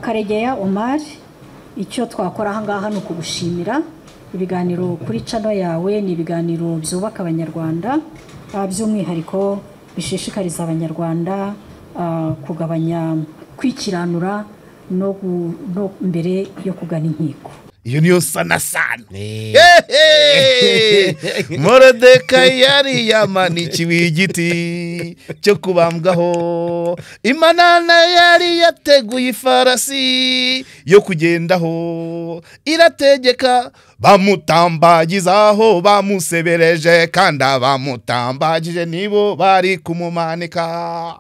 Karegeya Omar, icyo twakora aha ngaha ni ukugushimira. Ibiganiro kuri channel yawe ni ibiganiro byubaka Abanyarwanda, by'umwihariko bishishikariza Abanyarwanda kugabanya kwikiranura no mbere yo kugana inkiko. Iyo niyo sana sana. Morodekayi yari yamanikiwe igiti cyo kubambwaho, Imana yari yateguye ifarasi yo kugendaho, irategeka bamutambagizaho, bamusebereje kandi abamutambagije nibo bari kumumanika.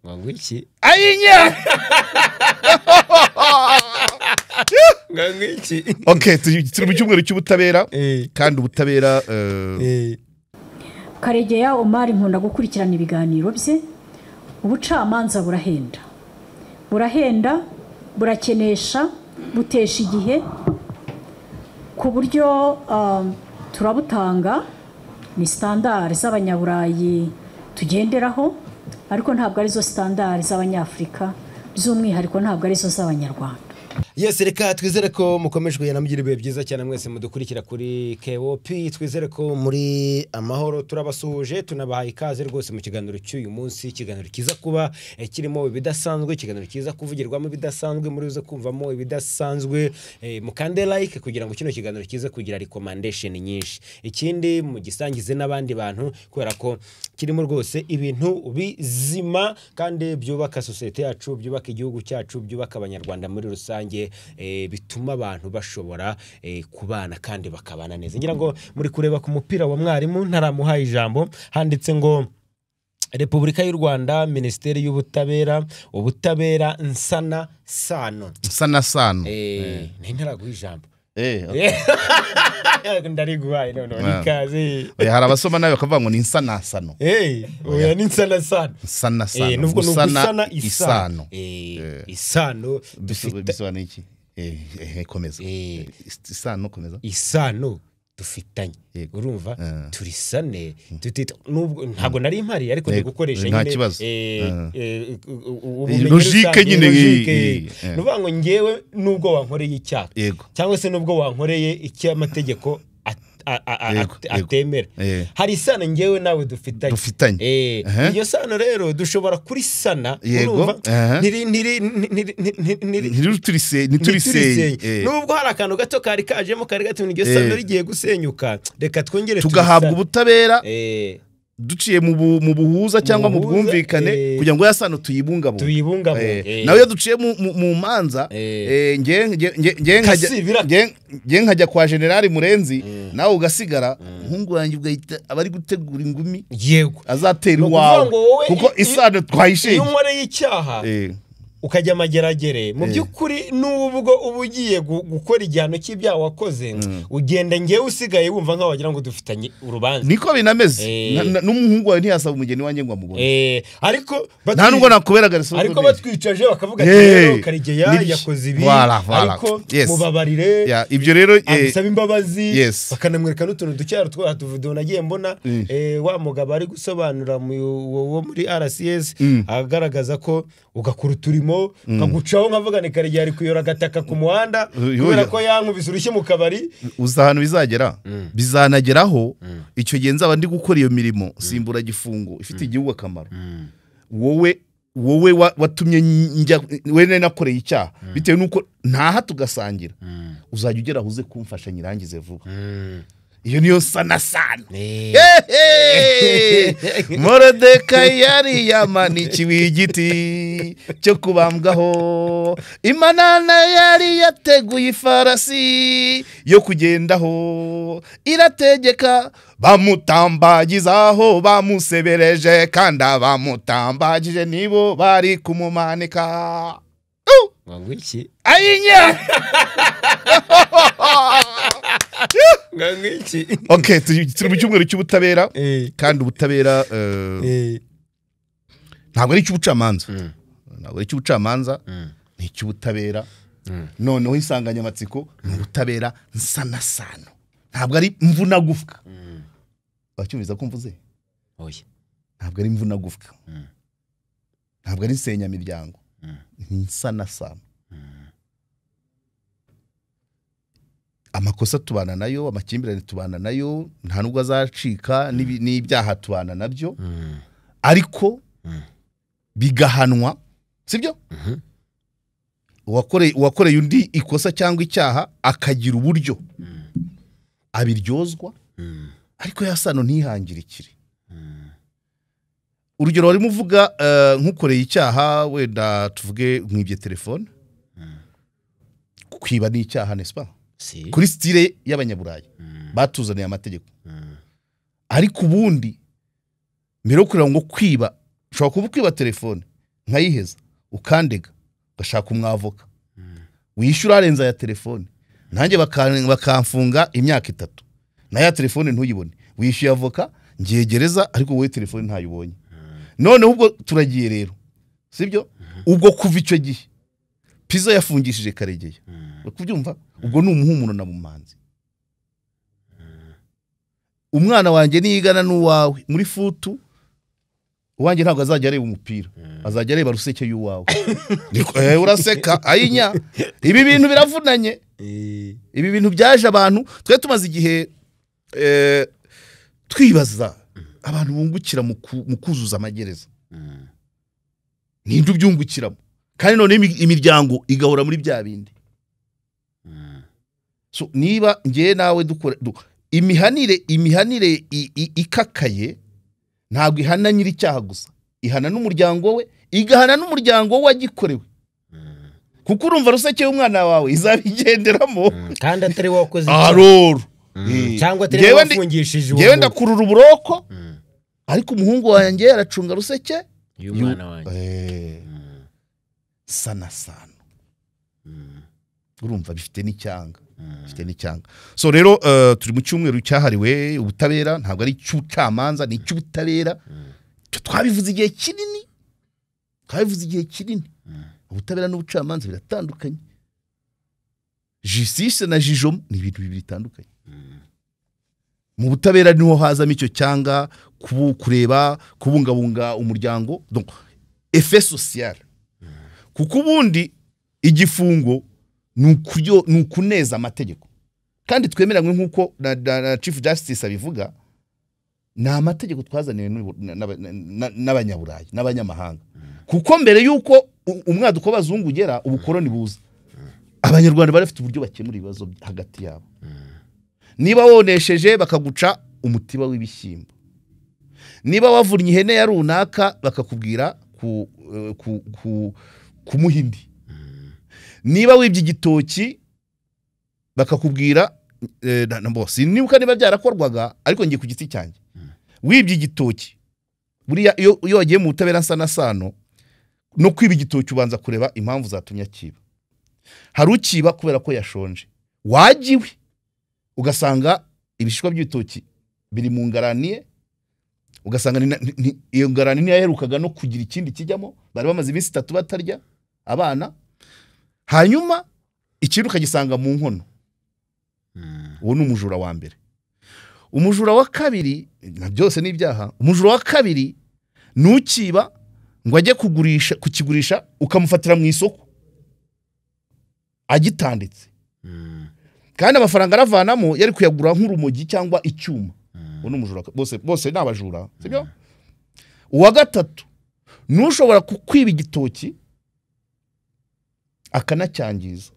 Ngwiki ayinya. Okay, turi mu cyumweru cy'ubutabera kandi ubutabera. Karegeya Omar nkunda gukurikirana ibiganiro bye. Ubucamanza burahenda, burahenda, burakenesha, butesha igihe ku buryo turabutanga. Ni standard z'abanyaburayi tugenderaho, ariko ntabwo arizo standard z'abanyafrika, by'umwihariko ntabwo arizo z'abanyarwanda. Yes, reka twizere ko mukomeje kugenda mugira ibihe byiza cyane mwese mudukurikira kuri KOP. Twizere ko muri amahoro, turabasuhuje, tunabahaye ikaze rwose mu kiganiro cy'uyu munsi, ikiganiro kiza kuba kirimo ibidasanzwe, ikiganiro kiza kuvugirwamo ibidasanzwe, muri uze kumvamo ibidasanzwe. Mukande like kugira ngo kino kiganiro kize kugira recommendation nyinshi. Ikindi mugisangize n'abandi bantu kubera ko kirimo rwose ibintu bizima kandi byubaka societe yacu, byubaka igihugu cyacu, byubaka Abanyarwanda muri rusange, bituma abantu bashobora kubana kandi bakabana neza. Ngira ngo muri kureba ku mupira wa mwarimu ntaramuhaye ijambo, handitse ngo Repubulika y'u Rwanda, Minisiteri y'Ubutabera, ubutabera nsana sano. Nsana sano. Ntaraguha ijambo. Ndariguhaye none nikaze. Oya, hari abasoma nawe bakavuga ngo ni nsana sano. Oya ni nsana sano. Nsana sano. Nubwo gusana isano. Isano bisobanuye iki? Komeza. Isano komeza. Isano dufitanye. Urumva turisane tutita, nubwo ntago nari impari ariko ndi gukoresha nyine logique nyine. Nuvuga ngo ngewe nubwo wankoreye icyaha cyangwa se nubwo wankoreye icyo amategeko atemera, hari isano ngewe nawe dufitanye. Iyo sano rero dushobora kurisana, urumva ntituriseye. Nubwo hari akantu gato kari kajemo kari gato, iryo sano rigiye gusenyuka, reka twongere tugahabwa ubutabera duciye mu buhuza cyangwa mu bwumvikane kugira ngo ya sano tuyibungabunge. Nawe iyo duciye mu manza, nge nkajya kwa General Murenzi, nawe ugasigara, umuhungu wanjye ugahita abari gutegura ingumi, yego azatera iwawe kuko isano twayishenye. Iyo unkoreye icyaha ukajya amageragere, mu by'ukuri nubwo uba ugiye gukora igihano cy'ibyaha wakoze, ugenda ngewe usigaye wumva nkaho wagira ngo dufitanye urubanza. Niko binameze. N'umuhungu wawe ntiyasaba umugeni wanjye ngo amubone. Ariko nta nubwo nakubera garison. Ariko batwicaje bakavuga ati rero Karegeya yakoze ibi, ariko mubabarire. Ibyo rero amusaba imbabazi, bakanamwereka n'utuntu ducyaro twa tuvudo nagiye mbona wa mugabo ari gusobanura wo muri RCS, agaragaza ko ugakora uturimo kagucaho nkavuga ni Karegeya ari kuyora agataka ku muhanda kubera ko yankubise urushyi mu kabari. Uza ahantu bizagera, bizanageraho icyo gihe nzaba ndi gukora iyo mirimo simbura gifungo ifite igihugu akamaro. Wowe watumye njya we nakoreye icyaha bitewe nuko ntaha tugasangira, uzajya ugera aho uze kumfasha nyirangize vuba. Iyo niyo sana sana. Morodekayi yari yamanikiwe igiti cyo kubambwaho, Imana yari yateguye ifarasi yo kugendaho, irategeka bamutambagizaho, bamusebereje kandi abamutambagije nibo bari kumumanika. Ngwiki ayinya. Okay, turi mu cyumweru cy'ubutabera kandi ubutabera ntabwo ari icy'ubucamanza, ntabwo ari icy'ubucamanza, ni icy'ubutabera. Noneho insanganyamatsiko ni ubutabera nsanasano, ntabwo ari mvunagufwa. Wacyumviza ko mvuze? Oya, ntabwo ari mvunagufwa, ntabwo ari nsenyamiryango, ni nsanasano. Amakosa tubana nayo, amakimbirane tubana nayo, nta nubwo azacika, n'ibyaha tubana nabyo, ariko bigahanwa, sibyo? Uwakoreye undi ikosa cyangwa icyaha akagira uburyo abiryozwa, ariko yasano ntihangirikire. Urugero warimo uvuga nk'ukoreye icyaha, wenda tuvuge mwibye telefone, kwiba ni icyaha, n'est-ce pas? Kuri style y'abanyaburayi batuzaniye amategeko. Ariko ubundi mbere yo kureba ngo kwiba, ushobora kuba kwiba telefone nkayiheza ukandega ugashaka umwavoka wishyura arenza ya telefone, nanjye bakamfunga imyaka 3, na ya telefone ntuyibone, wishyuye avoka ngiye gereza, ariko wowe telefone ntayibonye. None ubwo turagiye rero, sibyo? Ubwo kuva icyo gihe Pizzo yafungishije Karegeya, kubyumva ubwo ni umuhumuro na mumanzi. Umwana wanjye niyigana n'uwawe muri futu, uwanjye ntabwo azajya areba umupira, azajya areba ruseke y'uwawe. Uraseka ayinya. Ibi bintu biravunanye, ibi bintu byaje abantu twe tumaze igihe twibaza abantu bungukira mu kuzuza amagereza, ninde ubyungukiramo? Kandi none imiryango igahora muri bya bindi. So niba ngiye nawe dukora imihanire ikakaye, ntabwo ihana nyiri icyaha gusa, ihana n'umuryango we, igahana n'umuryango wagikorewe. Kuko urumva ruseke y'umwana wawe izabigenderamo, kandi atari wakoze aroro, cyangwa atari wafungishije. Ngewe ndakurura uburoko, ariko umuhungu wanjye aracunga ruseke y'umwana wanjye. Sana sana. Urumva bifite n'icyanga, bifite n'icyanga. So rero turi mu cyumweru cyahariwe ubutabera, ntabwo ari cy'ubucamanza, ni icy'ubutabera. Twabivuze igihe kinini, twabivuze igihe kinini. Ubutabera n'ubucamanza biratandukanye. Justice na jugement ni ibintu bibiri bitandukanye. Mu butabera niho hazamo icyo cyanga, kureba, kubungabunga umuryango, donc effet social. Kuko ubundi igifungo ni ukuneza amategeko, kandi twemeranywe nk'uko na Chief Justice abivuga, ni amategeko twazaniwe n'abanyaburayi n'abanyamahanga. Kuko mbere y'uko umwaduko w'abazungu ugera, ubukoroni buza, abanyarwanda bari bafite uburyo bakemura ibibazo hagati yabo. Niba wonesheje bakaguca umutiba w'ibishyimbo, niba wavunnye ihene ya runaka bakakubwira kumuha indi, niba wibye igitoki bakakubwira nibuka niba byarakorwaga, ariko ngiye ku giti cyanjye, wibye igitoki buriya iyo wagiye mu butabera nsana sano no kwiba igitoki ubanza kureba impamvu zatumye akiba. Hari ukiba kubera ko yashonje, wagiwe ugasanga ibishishwa by'ibitoki biri mu ngaraniye, ugasanga iyo ngarani ntiyaherukaga no kugira ikindi kijyamo, bari bamaze iminsi 3 batarya abana, hanyuma ikindi ukagisanga mu nkono. Uwo ni umujura wa mbere. Umujura wa kabiri, na byose ni ibyaha. Umujura wa kabiri nukiba ngo ajye kugurisha, kukigurisha ukamufatira mu isoko agitanditse, kandi amafaranga aravanamo yari kuyagura nk'urumogi cyangwa icyuma. Uwo ni umujura, bose ni abajura, sibyo? Uwa gatatu nushobora kukwiba igitoki akanacyangiza,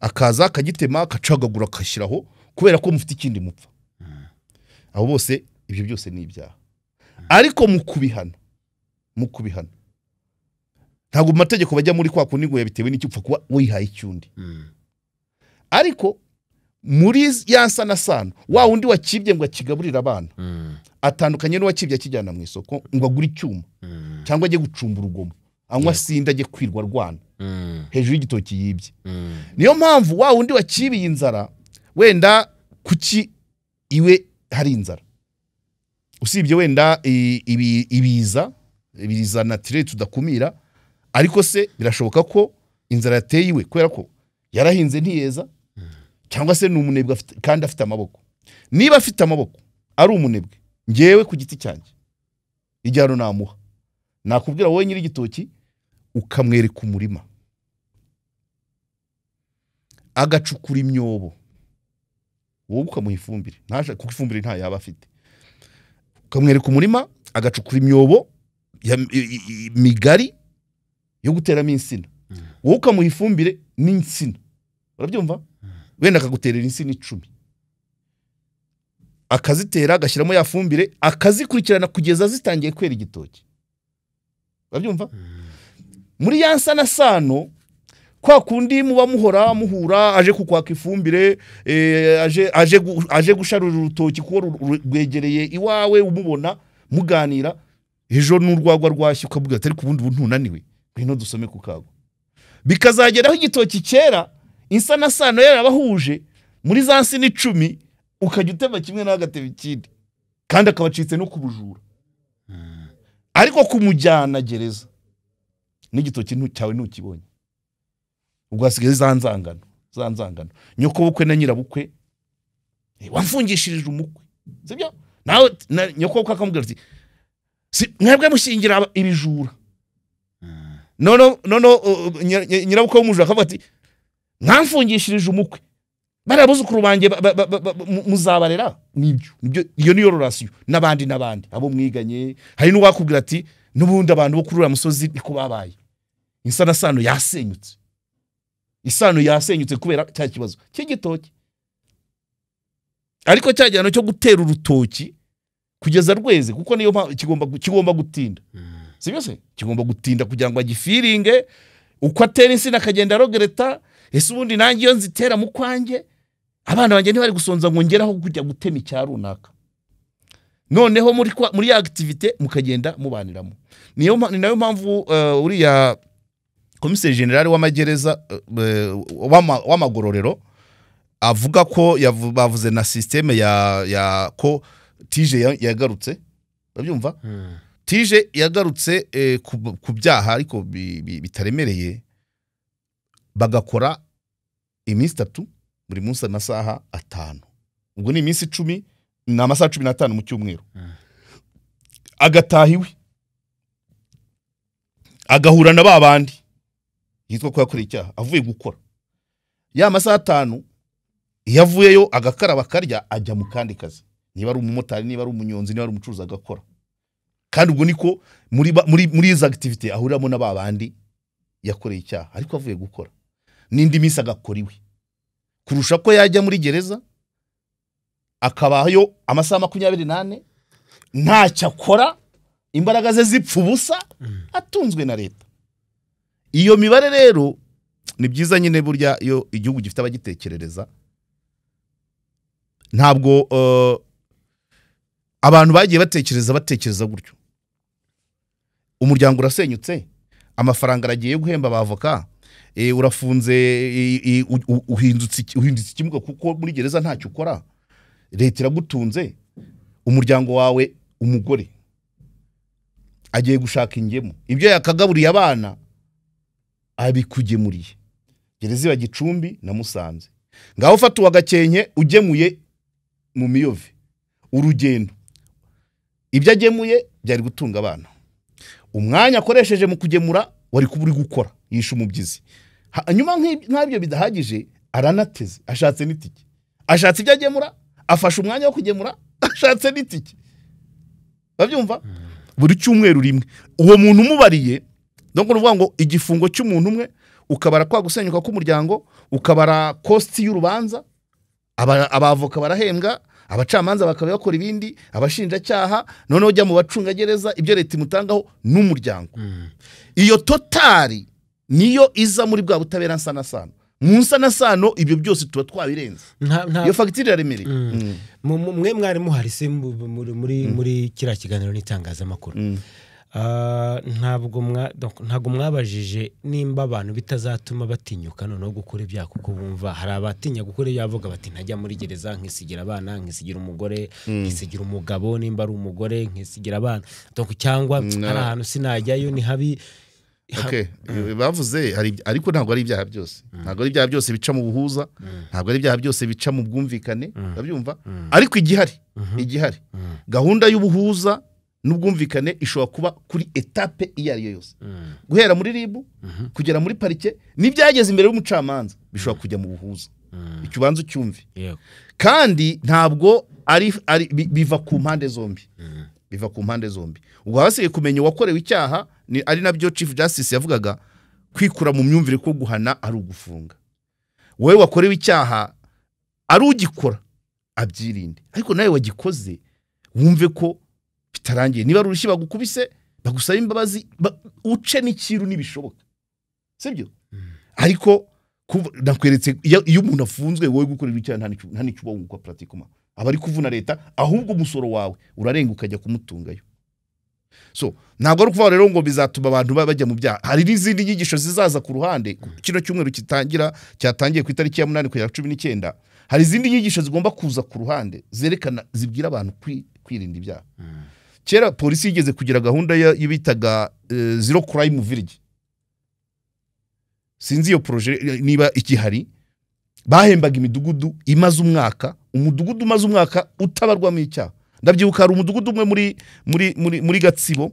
akaza akagitema akacagagura akashyiraho kubera ko mufite ikindi mupfa. Abo bose ibyo byose ni ibyaha. Ariko mu kubihana ntabwo mu mategeko bajya muri kwa kundi ngo yabitewe n'icyo upfa kuba wihaye icyundi. Ariko muri ya nsana sano, wa wundi wakibye ngo akigaburira abana, atandukanye n'uwakibye akijyana mu isoko ngo agure icyuma, cyangwa ajye gucumba urugomo, anywa sinda ajye kwirwa rwana hejuru y'igitoki yibye. Niyo mpamvu wa wundi wakibiye inzara, wenda kuki iwe hari inzara, usibye wenda ibiza naturel tudakumira, ariko se birashoboka ko inzara yateye iwe kubera ko yarahinze ntiyeza, cyangwa se ni umunebwe kandi afite amaboko. Niba afite amaboko ari umunebwe, ngewe ku giti cyanjye igihano namuha, nakubwira wowe nyiri igitoki ukamwereka umurima, Agacukura imyobo, wowe ukamuha ifumbire, ntasha kuko ifumbire nta yaba afite. Ukamwereka umurima, agacukura imyobo migari yo guteramo insina, wowe ukamuha ifumbire n'insina. Urabyumva? Wenda akaguterera insina 10, akazitera, agashyiramo ya fumbire, akazikurikirana kugeza zitangiye kwera igitoki. Urabyumva? Muri ya nsanasano, kwa kundi muba muhora muhura, aje kukwaka ifumbire, aje gusharura urutoki kuko rwegereye iwawe, umubona muganira, ejo n'urwagwa rwashye ukavuga ati ariko ubundi ntunaniwe, ngwino dusome ku kagwa. Bikazageraho igitoki cyera, insanasano yarabahuje muri za nsina 10, ukajya utema kimwe n'agateba ikindi, kandi akabacitse no kubujura. Ariko kumujyana gereza n'igitoki cyawe ntukibonye, ubwo hasigaye za nzangano, nyoko bukwe na nyirabukwe, wamfungishirije umukwe, sibyo? Nawe nyoko bukwe akamubwira ati mwebwe mushingira ibijura. No nyirabukwe w'umujura akavuga ati mwamfungishirije umukwe, barabuzukuru banjye muzabarera. Nibyo, iyo niyo relation n'abandi n'abandi abo mwiganye. Hari n'uwakubwira ati n'ubundi abantu bo kuri uriya musozi niko babaye, insanasano yasenyutse, isano yasenyutse kubera cya kibazo cy'igitoki. Ariko cya gihano cyo gutera urutoki kugeza rweze, kuko niyo kigomba gutinda, sibyo se? Kigomba gutinda kugira ngo agifiringe, uko atera insina akagenda arogereta, ese ubundi nanjye iyo nzitera mu kwanjye abana banjye ntibari gusonza ngo ngeraho kujya gutema icya runaka. Noneho muri ya activité mukagenda mubaniramo. Niyo ni nayo mpamvu uriya komiseri general w'amagereza w'amagororero avuga ko bavuze na systeme ya ko tije yagarutse. Urabyumva? Tije yagarutse ku byaha ariko bitaremereye, bagakora iminsi 3 buri munsi amasaha 5, ubwo ni iminsi 10 ni amasaha 15 mu cyumweru. Agataha iwe agahura na babandi yitwa ko yakoreye icyaha avuye gukora ya masaha 5, iyo avuyeyo agakaraba akarya, ajya mu kandi kazi, niba ari umumotari, niba ari umunyonzi, niba ari umucuruzi, agakora. Kandi ubwo niko muri izo activité ahuriramo na babandi yakoreye icyaha ariko avuye gukora, n'indi minsi agakora iwe, kurusha ko yajya muri gereza akabayo amasaha 24 ntacyo akora, imbaraga ze zipfa ubusa, atunzwe na leta. Iyo mibare rero ni byiza nyine, burya iyo igihugu gifite abagitekerereza, ntabwo abantu bagiye batekereza gutyo. Umuryango urasenyutse, amafaranga aragiye guhemba abavoka, urafunze, uhindutse ikimuga kuko muri gereza ntacyo ukora, leta iragutunze, umuryango wawe, umugore agiye gushaka ingemu, ibyo yakagaburiye abana abikugemuriye. Gereza iba Gicumbi na Musanze, ngaho ufata uwa Gakenke ugemuye mu Miyove, urugendo ibyo agemuye byari gutunga abana, umwanya akoresheje mu kugemura wari kuba uri gukora, yishe umubyizi. Hanyuma nk'ibyo bidahagije, aranateze, ashatse n'itike, ashatse ibyo agemura, afashe umwanya wo kugemura, ashatse n'itike. Babyumva? Buri cyumweru rimwe uwo muntu umubariye, donc uvuga ngo igifungo cy'umuntu umwe, ukabara kwa gusenyuka k'umuryango, ukabara cost y'urubanza, abavoka barahembwa, abacamanza bakaba bakora ibindi, abashinjacyaha, noneho ujya mu bacungagereza, ibyo leta imutangaho n'umuryango. Iyo totari niyo iza muri bwa butabera nsanasano. Mu nsanasano ibyo byose tuba twabirenze. Iyo fagitire iraremereye. Mwe mwari muhari se muri kiriya kiganiro n'itangazamakuru, ntabwo mwabajije nimba abantu bitazatuma batinyuka noneho gukora ibyaha, kuko bumva hari abatinya gukora ibyaha bavuga bati ntajya muri gereza nkisigira abana, nkisigira umugore, nkisigira umugabo nimba ari umugore, nkisigira abana, cyangwa hari ahantu sinajyayo ni habi. Okay, bavuze ariko ntabwo ari ibyaha byose, ntabwo ari ibyaha byose bica mu buhuza, ntabwo ari ibyaha byose bica mu bwumvikane, urabyumva? Ariko igihari gahunda y'ubuhuza n'ubwumvikane ishobora kuba kuri etape iyo ari yo yose, guhera muri RIB kugera muri parike, n'ibyageze imbere y'umucamanza. bishobora kujya mu buhuza. Icyo ubanza ucyumve. Kandi ntabwo ari biva ku mpande zombi. Biva ku mpande zombi. Ubwo hasigaye kumenya uwakorewe icyaha, ni ari nabyo Chief Justice yavugaga, kwikura mu myumvire ko guhana ari ugufunga. Wowe wakorewe icyaha ari ugikora abyirinde, ariko nawe wagikoze wumve ko bitarangiye. Niba urushyi bagukubise bagusaba imbabazi, uce n'ikiru nibishoboka, sibyo? Ariko nakweretse iyo umuntu afunzwe wowe gukorera icyaha nta n'icyo uba wunguka pratiquement, aba ari kuvuna leta, ahubwo umusoro wawe urarenga ukajya kumutungayo. So ntabwo ari ukuvuga rero ngo bizatuma abantu bajya mu byaha. Hari n'izindi nyigisho zizaza ku ruhande. Kino cyumweru kitangira cyatangiye ku itariki ya 8 kugera 19, hari izindi nyigisho zigomba kuza ku ruhande zerekana, zibwira abantu kwirinda ibyaha. Kera polisi yigeze kugira gahunda y'ibitaga zero crime village. Sinzi iyo projet niba ikihari. Bahembaga imidugudu imaze umwaka, umudugudu umaze umwaka utabarwamo icyaha. Ndabyibuka hari umudugudu umwe muri muri muri muri Gatsibo,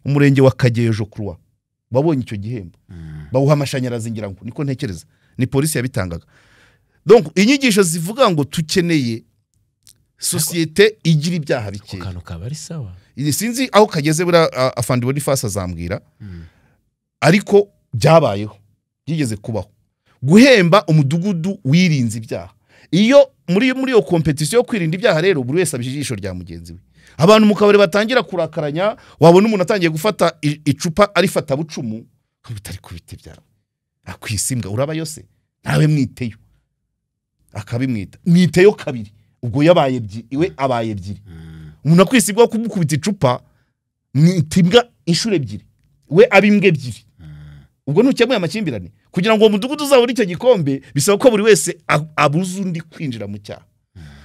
umurenge wa Kageyo Croix, babonye icyo gihembo, bawuha amashanyarazi, ngira ngo niko ntekereza, ni polisi yabitangaga. Donc inyigisho zivuga ngo tukeneye societe igira ibyaha bike. Akantu kaba ari sawa. Sinzi aho kageze bura afandi Boniface azambwira, ariko byabayeho, byigeze kubaho guhemba umudugudu wirinze ibyaha. Iyo muri iyo competition yo kwirinda ibyaha rero, buri wese abije ijisho rya mugenzi we. Abantu mu kabari batangira kurakaranya, wabona umuntu atangiye gufata icupa arifata bucumu, utari kubita ibyaha akwisimbwa uraba yose nawe mwiteyo, akabimwita mwiteyo kabiri, ubwo yabaye ebyiri, iwe abaye ebyiri. Umuntu akwisibwa kumukubita icupa mwitimbwa inshuro ebyiri, we abimbwe ebyiri. Ubwo ntukemuye amakimbirane. Kugira ngo umudugudu uzabone icyo gikombe bisaba ko buri wese abuza undi kwinjira mu cyaha.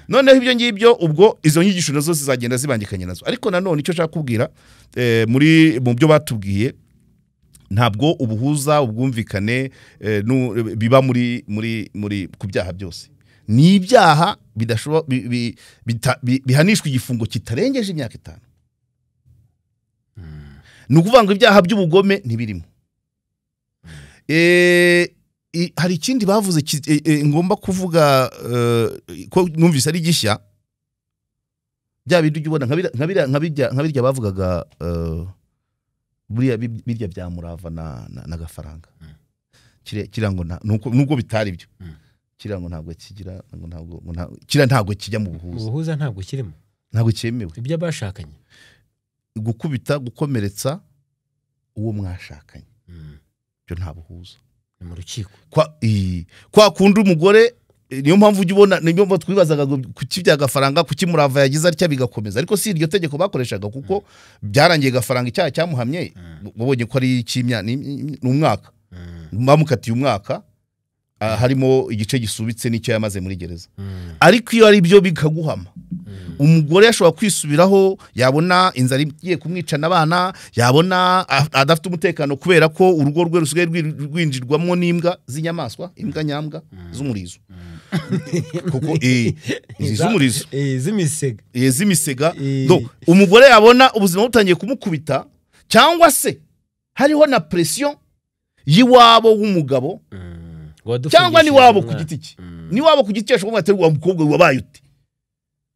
Noneho ibyo ngibyo ubwo izo nyigisho nazo zizagenda zibangikanye nazo. Ariko nanone icyo nshaka kubwira muri mu byo batubwiye, ntabwo ubuhuza ubwumvikane biba muri muri muri ku byaha byose. Ni ibyaha bidashobora bihanishwa igifungo kitarengeje imyaka 5. Ni ukuvuga ngo ibyaha by'ubugome ntibirimo. Hari ikindi bavuze ngomba kuvuga ko numvise ari gishya, bya bindi ujya ubona nka birya bavugaga buriya birya bya Murava na Gafaranga. Kiriya ngo nubwo bitari byo, kiriya ngo ntabwo kigira, ntabwo kiriya ntabwo kijya mu buhuza. Ubuhuza ntabwo kirimo, ntabwo cyemewe. Ibyo bashakanye, gukubita, gukomeretsa uwo mwashakanye, byo nta buhuza. Ni mu rukiko. Kwa kundi umugore, niyo mpamvu ujya ubona, niyo mpamvu twibazaga kuki bya Gafaranga, kuki Murava yagize atya bigakomeza. Ariko si iryo tegeko bakoreshaga, kuko byarangiye Gafaranga icyaha cyamuhamye, babonye ko ari ikimya ni umwaka, bamukatiye umwaka, harimo igice gisubitse n'icyo yamaze muri gereza. Ariko iyo ari byo bikaguhama, umugore ashobora kwisubiraho, yabona inzara igiye kumwicana abana, yabona adafite umutekano kubera ko urugo rwe rusigaye rwinjirwamo n'imbwa z'inyamaswa, imbwa nyambwa z'umurizo. Kuko z'umurizo, z'imisega, z'imisega. Donc umugore yabona ubuzima butangiye kumukubita, cyangwa se hariho na pression y'iwabo w'umugabo, cyangwa ni wabo ku giti cye, ni wabo ku giti cye ashobora kuba umukobwa wabaye ute.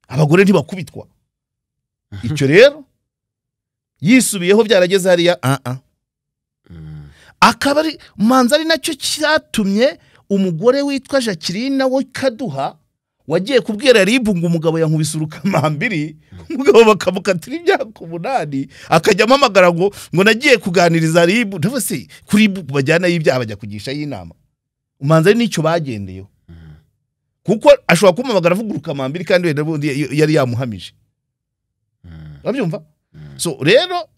Abagore ntibakubitwa. Icyo rero yisubiyeho byarageze hariya, akaba ari manza, ari nacyo cyatumye umugore witwa Jacqueline we Kaduha wagiye kubwira RIB ngo umugabo yankubise urukamambiri, umugabo bakamukatira imyaka 8, akajya amamagara ngo nagiye kuganiriza RIB. Ndavuga se kuri RIB bajyana y'ibyaha bajya kugisha y'inama. Umanza ari nicyo bagendeyeho, kuko ashobora kumamagara avuga urukamambiri kandi wenda yari yamuhamije. Urabyumva? So rero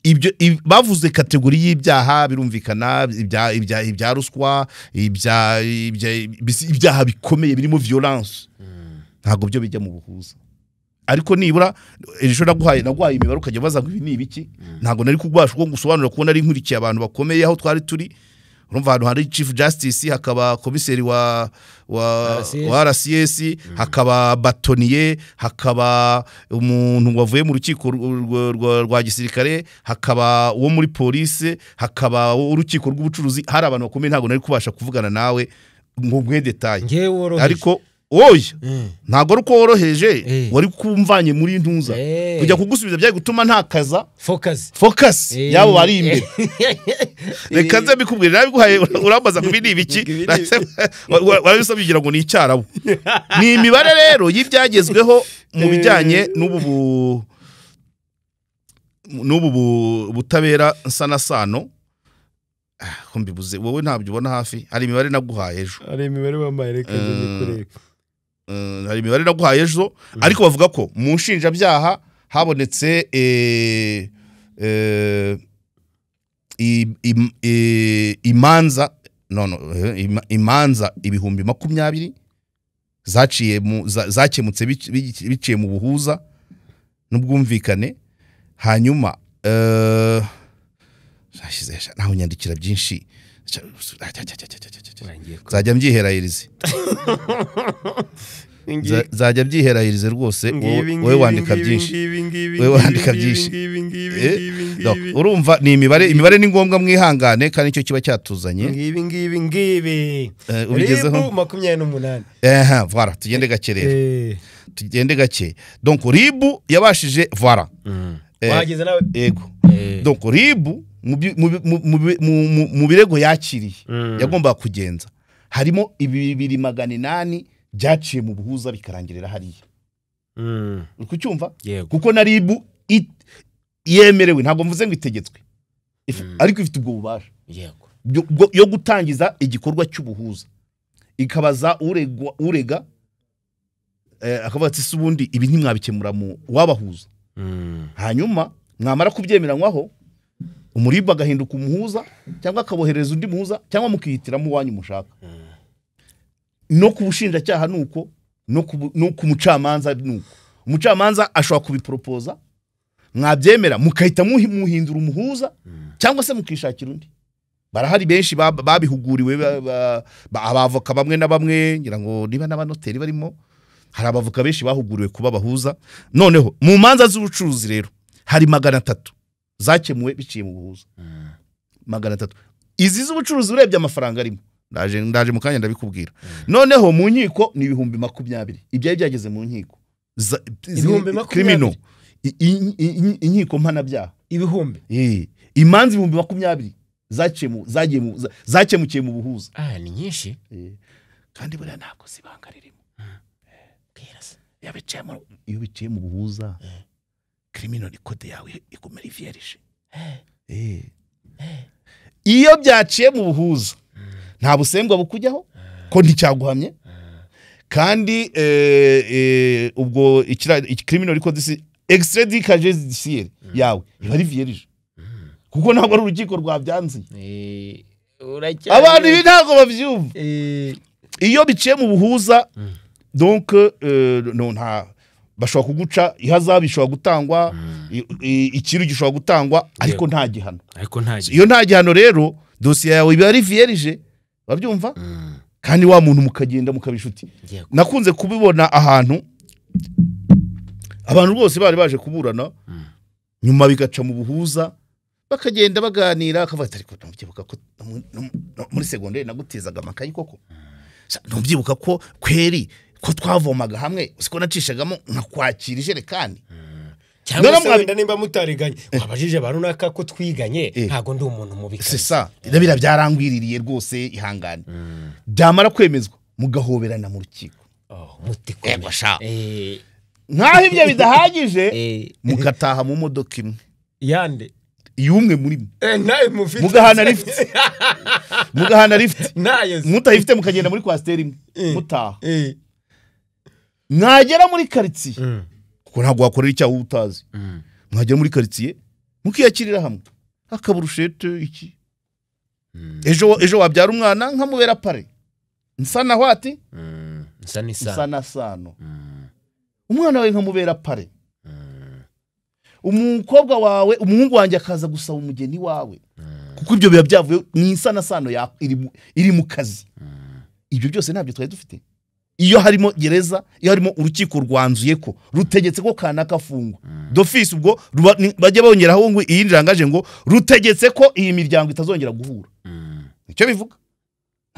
ibyo bavuze kategori y'ibyaha birumvikana, ibya ruswa, ibyaha bikomeye birimo violence, ntabwo byo bijya mu buhuza. Ariko nibura ejo naguhaye imibare ukajya baza ngo ibi ni ibiki, ntabwo nari kubasha uko ngusobanura kubona ari nkurikiye abantu bakomeye aho twari turi. Urumva ahantu hari Chief Justice, hakaba komiseri wa RCS, hakaba batoniye, hakaba umuntu wavuye mu rukiko rwa gisirikare, hakaba uwo muri police, hakaba urukiko rw'ubucuruzi. Hari abantu bakomeye, ntabwo nari kubasha kuvugana nawe ngo nguhe détails, ariko oya, ntabwo ari uko woroheje, wari kumvanye muri ntuza kujya kugusubiza byari gutuma ntakaza focus yabo bari imbere. Reka nze mbikubwire, nabiguhaye urambaza ngo ibi ni ibiki, warabisabye ugira ngo ni icyarabu. Ni imibare rero y'ibyagezweho mu bijyanye n'ubu butabera nsanasano. Ko mbibuze wowe ntabyo ubona hafi. Hari imibare naguhaye ejo, hari imibare wambaye, reka nze hari imibare naguhaye ejo, ariko bavuga ko mu nshinjabyaha habonetse imanza imanza 20,000 zaciye zakemutse biciye mu buhuza n'ubwumvikane. Hanyuma naho nyandikira byinshi nzajya mbyiherahirize, nzajya mbyiherahirize rwose. Wowe wandika byinshi, wowe wandika byinshi. Urumva ni imibare, imibare ni ngombwa mwihangane, kandi nicyo kiba cyatuzanye. Ngibi ngibi ngibi ubigezeho 28. Voilà, tugende gake rero, tugende gake. Donc RIB yabashije, voilà, wageze nawe. Yego. Donc RIB mu birego yakiriye yagombaga kugenza harimo 2800 byaciye mu buhuza bikarangirira hariya. Uri kucyumva? Kuko na RIB yemerewe, ntabwo mvuze ngo itegetswe, ariko ifite ubwo bubasha yo gutangiza igikorwa cy'ubuhuza, ikabaza urega akavuga ati ubundi ibi ntimwabikemura mu wabahuza. Hanyuma mwamara kubyemeranywaho, umuriba agahinduka umuhuza cyangwa akabohereza undi muhuza cyangwa mukihitiramo uwanyu mushaka. No ku bushinjacyaha nuko, no ku mucamanza nuko. Umucamanza ashobora kubipropoza, mwabyemera mukahita muhindura umuhuza cyangwa se mukishakira undi. Barahari benshi babihuguriwe, abavoka bamwe na bamwe, ngira ngo niba n'abanoteri barimo, hari abavoka benshi bahuguriwe kuba bahuza. Noneho mu manza z'ubucuruzi rero hari 300 zakemuwe biciye mu buhuza. 300 izi z'ubucuruzi urebye amafaranga arimo, ndaje mu kanya ndabikubwira. Noneho mu nkiko ni 20,000 ibyo byageze mu nkiko 20,000 inkiko mpanabyaha ibihumbi imanza 20,000 zakemukiye mu buhuza. Ni nyinshi kandi buriya ntabwo sibanga ririmo. Iyo biciye mu buhuza criminal code yawe igumira vierge. Iyo byaciye mu buhuza nta busembwa bukujyaho ko nticyaguhamye, kandi ubwo criminal code si extrait du casier judiciaire yawe iba ari vierge, kuko ntabwo ari urukiko rwabyanze. Abantu ibi ntabwo babyumva. Iyo biciye mu buhuza donc no nta bashobora kuguca ihazabu, ishobora gutangwa, ikiru gishobora gutangwa, ariko nta gihano. Iyo nta gihano rero dosiye yawe iba ari vierge, babyumva? Kandi wa muntu mukagenda mukabishuti. Nakunze kubibona ahantu abantu bose bari baje kuburana, nyuma bigaca mu buhuza, bakagenda baganira, akavuga ariko ndabyibuka ko muri secondaire nagutezaga amakayi koko, ndabyibuka ko kweri ko twavomaga hamwe, usiko nacishagamo nkakwakira ijerekani. Cyangwa se wenda nimba mutariganye wabajije abantu naka ko twiganye, ntago ndi umuntu mubi. C'est ça, ndabira byarangwiririye rwose, ihangane. Byamara kwemezwa mugahoberana mu rukiko. Muti sha. Nkaho ibyo bidahagije mukataha mu modoka imwe yande yumwe muri mwe, nayo mufite, mugahana lift, mugahana lift nayo mutayifite, mukagenda muri kwasteri imwe mutaha. Mwagera muri quartier, kuko ntabwo wakorera icyaha utazi, mwagera muri quartier mukiyakirira hamwe, akaburushete iki. Ejo wabyara umwana nkamubera pare, nsa na hwati, nsa na sano. Umwana wawe nkamubera pare, umukobwa wawe, umuhungu wanjye akaza gusaba umugeni wawe, kuko ibyo biba byavuye mu insana sano iri mu kazi. Ibyo byose ntabyo twari dufite. Iyo harimo gereza, iyo harimo urukiko rwanzuye ko rutegetse ko kanaka afungwa d'office, ubwo bajya bongeraho ngo iyi ndangaje ngo rutegetse ko iyi miryango itazongera guhura. Nicyo bivuga.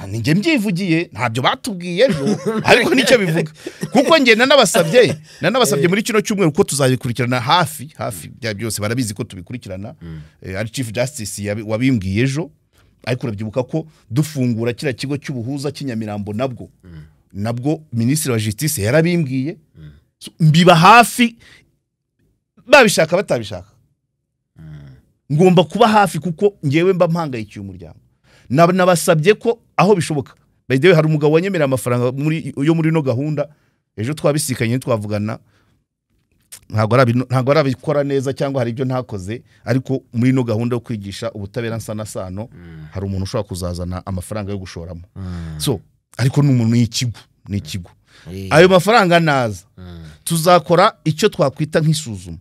Ninjye mbyivugiye, ntabyo batubwiye ejo, ariko nicyo bivuga. Kuko njye nanabasabye muri kino cyumweru ko tuzabikurikirana hafi bya byose, barabizi ko tubikurikirana. Ari Chief Justice wabimbwiye ejo, ariko urabyibuka ko dufungura kiriya kigo cy'ubuhuza cy'inyamirambo nabwo Minisitiri wa Justice yarabimbwiye. Mbiba hafi babishaka batabishaka, ngomba kuba hafi kuko ngewe mba mpangayikiye umuryango. Nabasabye ko aho bishoboka. By the way, hari umugabo wanyemerera amafaranga muri no gahunda ejo twabisikanye twavugana, ntabwo arabikora neza cyangwa hari ibyo ntakoze, ariko muri no gahunda yo kwigisha ubutabera nsanasano hari umuntu ushobora kuzazana amafaranga yo gushoramo. So ariko ni umuntu n'ikigo ayo mafaranga naza tuzakora icyo twakwita nk'isuzuma,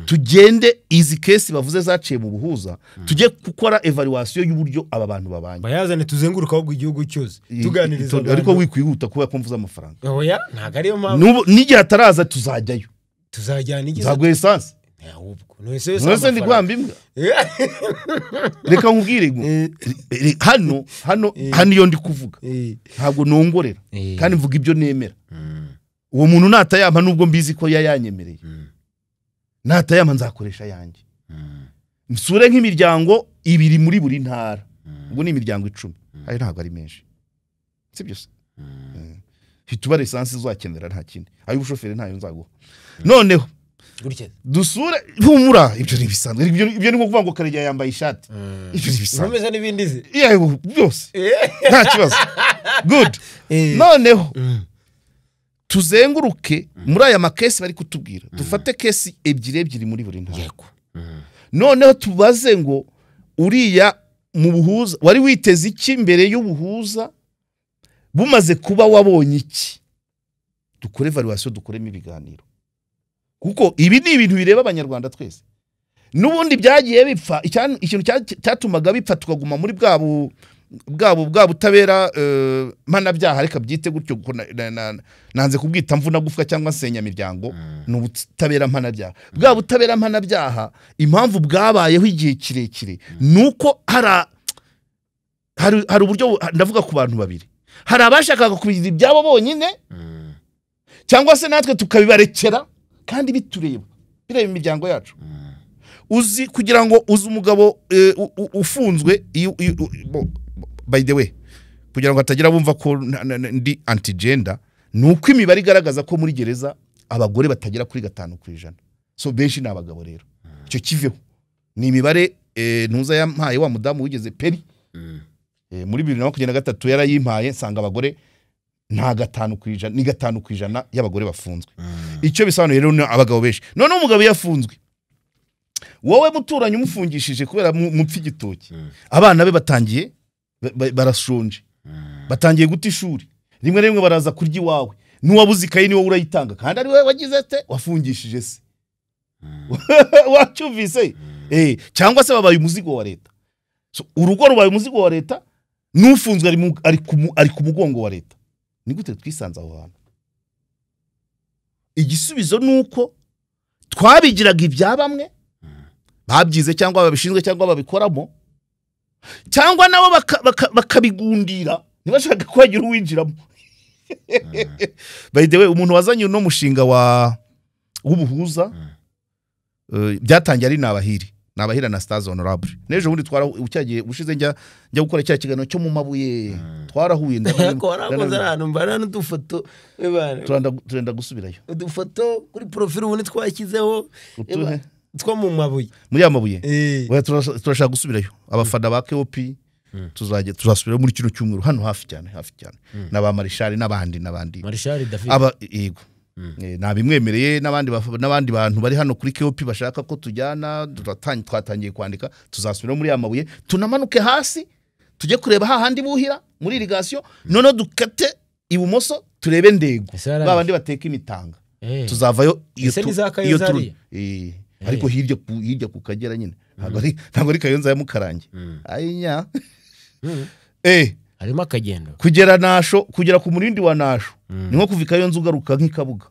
tugende izi kesi bavuze zaciye mu buhuza, tujye gukora evaluation y'uburyo aba bantu babanye, bayazane tuzenguruka ahubwo igihugu cyose tuganiriza. Ariko wikwihuta kuba kumvuza amafaranga, oya ntago ariyo mpamvu. N'igihe ataraza tuzajyayo, tuzajyana igize nzaguha essence ahubwo none ndi guhamba imbwa. Reka nkubwire ngo hano hano iyo ndi kuvuga ntabwo nongorera, kandi mvuga ibyo nemera. Uwo muntu natayampa nubwo mbizi ko yayanyemereye, natayampa nzakoresha yanjye. Nsure nk'imiryango ibiri muri buri ntara, ubwo ni imiryango 10, ayo ntabwo ari menshi, sibyo se? Hitubare essence uzakenera nta kindi, ayo ubushoferi ntayo nzaguha. Noneho dusure humura, ibyo ni bisanzwe, ibyo ni nko kuvuga ngo Karegeya yambaye ishati, ibyo ni bisanzwe, urumeze n'ibindi ze yego byose nta kibazo. Good. Noneho tuzenguruke muri aya makesi bari kutubwira, dufate kesi ebyiri muri buri ntara. Yego. Noneho tubaze ngo uriya mu buhuza wari witeze iki mbere y'ubuhuza, bumaze kuba wabonye iki? Dukore evaluation, dukoremo ibiganiro, kuko ibi ni ibintu bireba abanyarwanda twese. Nubundi byagiye bipfa, ikintu cyatumaga bipfa tukaguma muri bwa butabera mpanabyaha, reka byite gutyo, nanze kubwita mvuna gufwa cyangwa nsenya miryango, ni ubutabera mpanabyaha. Bwa butabera mpanabyaha impamvu bwabayeho igihe kirekire nuko hari uburyo, ndavuga ku bantu babiri, hari abashakaga kubigira ibyabo bonyine, cyangwa se natwe tukabibarekera kandi bitureba, bireba imiryango yacu. Uzi kugira ngo uzi umugabo ufunzwe, by the way, kugira ngo hatagira bumva ko ndi anti-gender, nuko imibare igaragaza ko muri gereza abagore batagera kuri 5%. So benshi ni abagabo rero. Icyo kiveho ni imibare ntuza yampaye wa mudamu wigeze peri muri 2023 yarayimpaye, nsanga abagore nta 5%, ni 5% y'abagore bafunzwe. Icyo bisobanuye rero ni abagabo benshi. None umugabo yafunzwe, wowe muturanye umufungishije kubera mupfa igitoki, abana be batangiye barashonje, batangiye guta ishuri, rimwe rimwe baraza kurya iwawe, n'uwabuze ikayi niwe urayitanga, kandi ari wowe wagize ate wafungishije se. Wacyumvise? Cyangwa se babaye umuzigo wa leta. So urugo rubaye umuzigo wa leta, n'ufunzwe ari ku mugongo wa leta. Ni gute twisanze aho hantu? Igisubizo nuko twabigiraga ibya bamwe babyize cyangwa babishinzwe cyangwa babikoramo, cyangwa nabo bakabigundira ntibashaka ko hagira uwinjiramo. By the way, umuntu wazanye uno mushinga wa w'ubuhuza byatangiye ari Nabahira na Stars Honorable. N'ejo bundi twara ucyagiye ushize njya gukora cya kiganiro cyo mu mabuye, twarahuye ndakora ahantu mbana n'udufoto turenda gusubirayo, udufoto kuri profile ubundi twashyizeho two mu mabuye, muri ya mabuye. Oya turashaka gusubirayo, abafana ba KOP tuzajya tuzasubira muri kino cyumweru hano hafi cyane n'aba Marishari n'abandi Marishari David aba yego nabimwemereye n'abandi bantu bari hano kuri KOP bashaka ko tujyana, twatangiye kwandika, tuzasubira muri ya mabuye, tunamanuke hasi tujye kureba hahandi buhira muri irrigation, noneho dukate ibumoso turebe ndego babandi bateka imitanga, tuzavayo iyo ariko hirya ku Kagera nyine, ntabwo ari Kayonza ya Mukarange ayinya harimo akagendo kugera Nasho, kugera ku murindi wa Nasho ni nko kuva Kayonza ugaruka nk'ikabuga.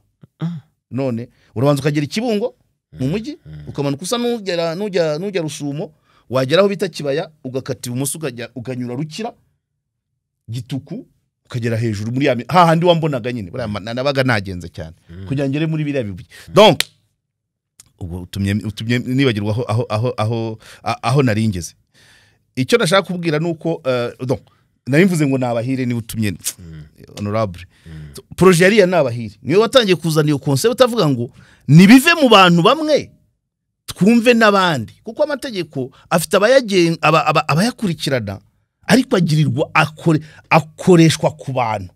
None urabanza ukagera Ikibungo mu mujyi, ukamanuka usa n'ujya Rusumo, wagera aho bita Kibaya ugakata ibumoso ukanyura Rukira, Gituku ukagera hejuru muri ya hahandi wambonaga nyine, buriya nabaga nagenze cyane kugira ngere muri biriya bibuye. Donc ubwo utumye nibagirwa aho nari ngeze. Icyo nashaka kubwira nuko donc nari mvuze ngo nabahire niba utumye honorable. Projet yari ya nabahire niwe watangiye kuzana iyo concept utavuga ngo nibive mu bantu bamwe twumve n'abandi, kuko amategeko afite abayakurikirana ariko agirirwa akoreshwa ku bantu.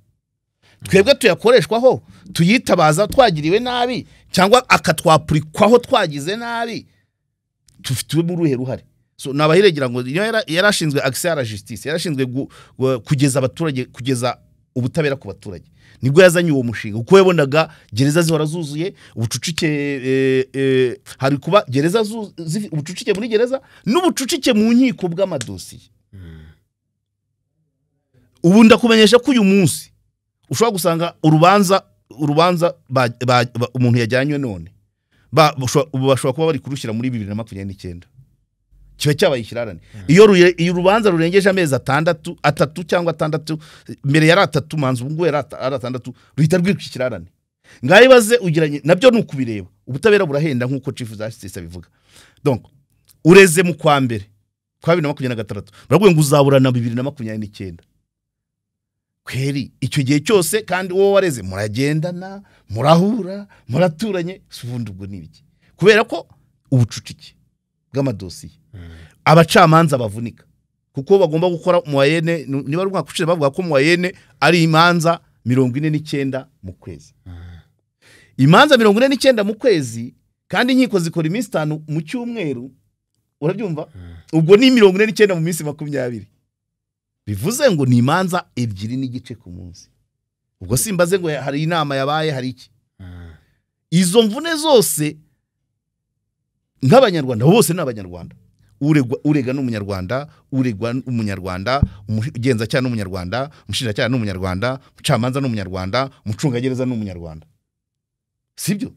Twebwe tuyakoreshwaho tuyitabaza twagiriwe nabi cyangwa akatwapurikwaho twagize nabi, tufitiwe mu ruhe ruhare. So nabahiregira ngo yarashinzwe accès à la justice, yarashinzwe kugeza abaturage, kugeza ubutabera ku baturage. Nibwo yazanye uwo mushinga kuko yabonaga gereza zihora zuzuye ubucucike, hari kuba gereza ubucucike muri gereza n'ubucucike mu nkiko bw'amadosiye. Ubu ndakumenyesha ko uyu munsi ushobora gusanga urubanza umuntu yajyanywe none bashobora kuba bari kurushyira muri 2029, kiba cyabaye ikirarane. Iyo urubanza rurengeje amezi 3 cyangwa 6, mbere yari 3 manzi, ubu ngubu yari 6, ruhita rwitwa ikirarane. Ngaho ibaze ugiranye nabyo ni ukubireba. Ubutabera burahenda nk'uko Chief Justice abivuga. Donc ureze mu kwa mbere kwa 2026 baravuga ngo uzaburana 2029. Kweri icyo gihe cyose kandi uwo wareze muragendana, murahura, muraturanye, ubundi ubwo ni ibiki? Kubera ko ubucucike bw'amadosiye, abacamanza bavunika kuko bagomba gukora moyenne, niba ari umwaka ushize bavuga ko moyenne ari imanza 49 mu kwezi. Imanza 49 mu kwezi, kandi inkiko zikora iminsi 5 mu cyumweru, urabyumva? Ubwo ni 49 mu minsi 20. Bivuze ngo ni imanza 2.5 ku munsi. Ubwo simbaze ngo hari inama yabaye, hari iki? Izo mvune zose nk'abanyarwanda bose ni abanyarwanda. Urega n'umunyarwanda, uregwa n'umunyarwanda, umugenzacyaha n'umunyarwanda, umushinjacyaha n'umunyarwanda, umucamanza n'umunyarwanda, umucungagereza n'umunyarwanda. Sibyo?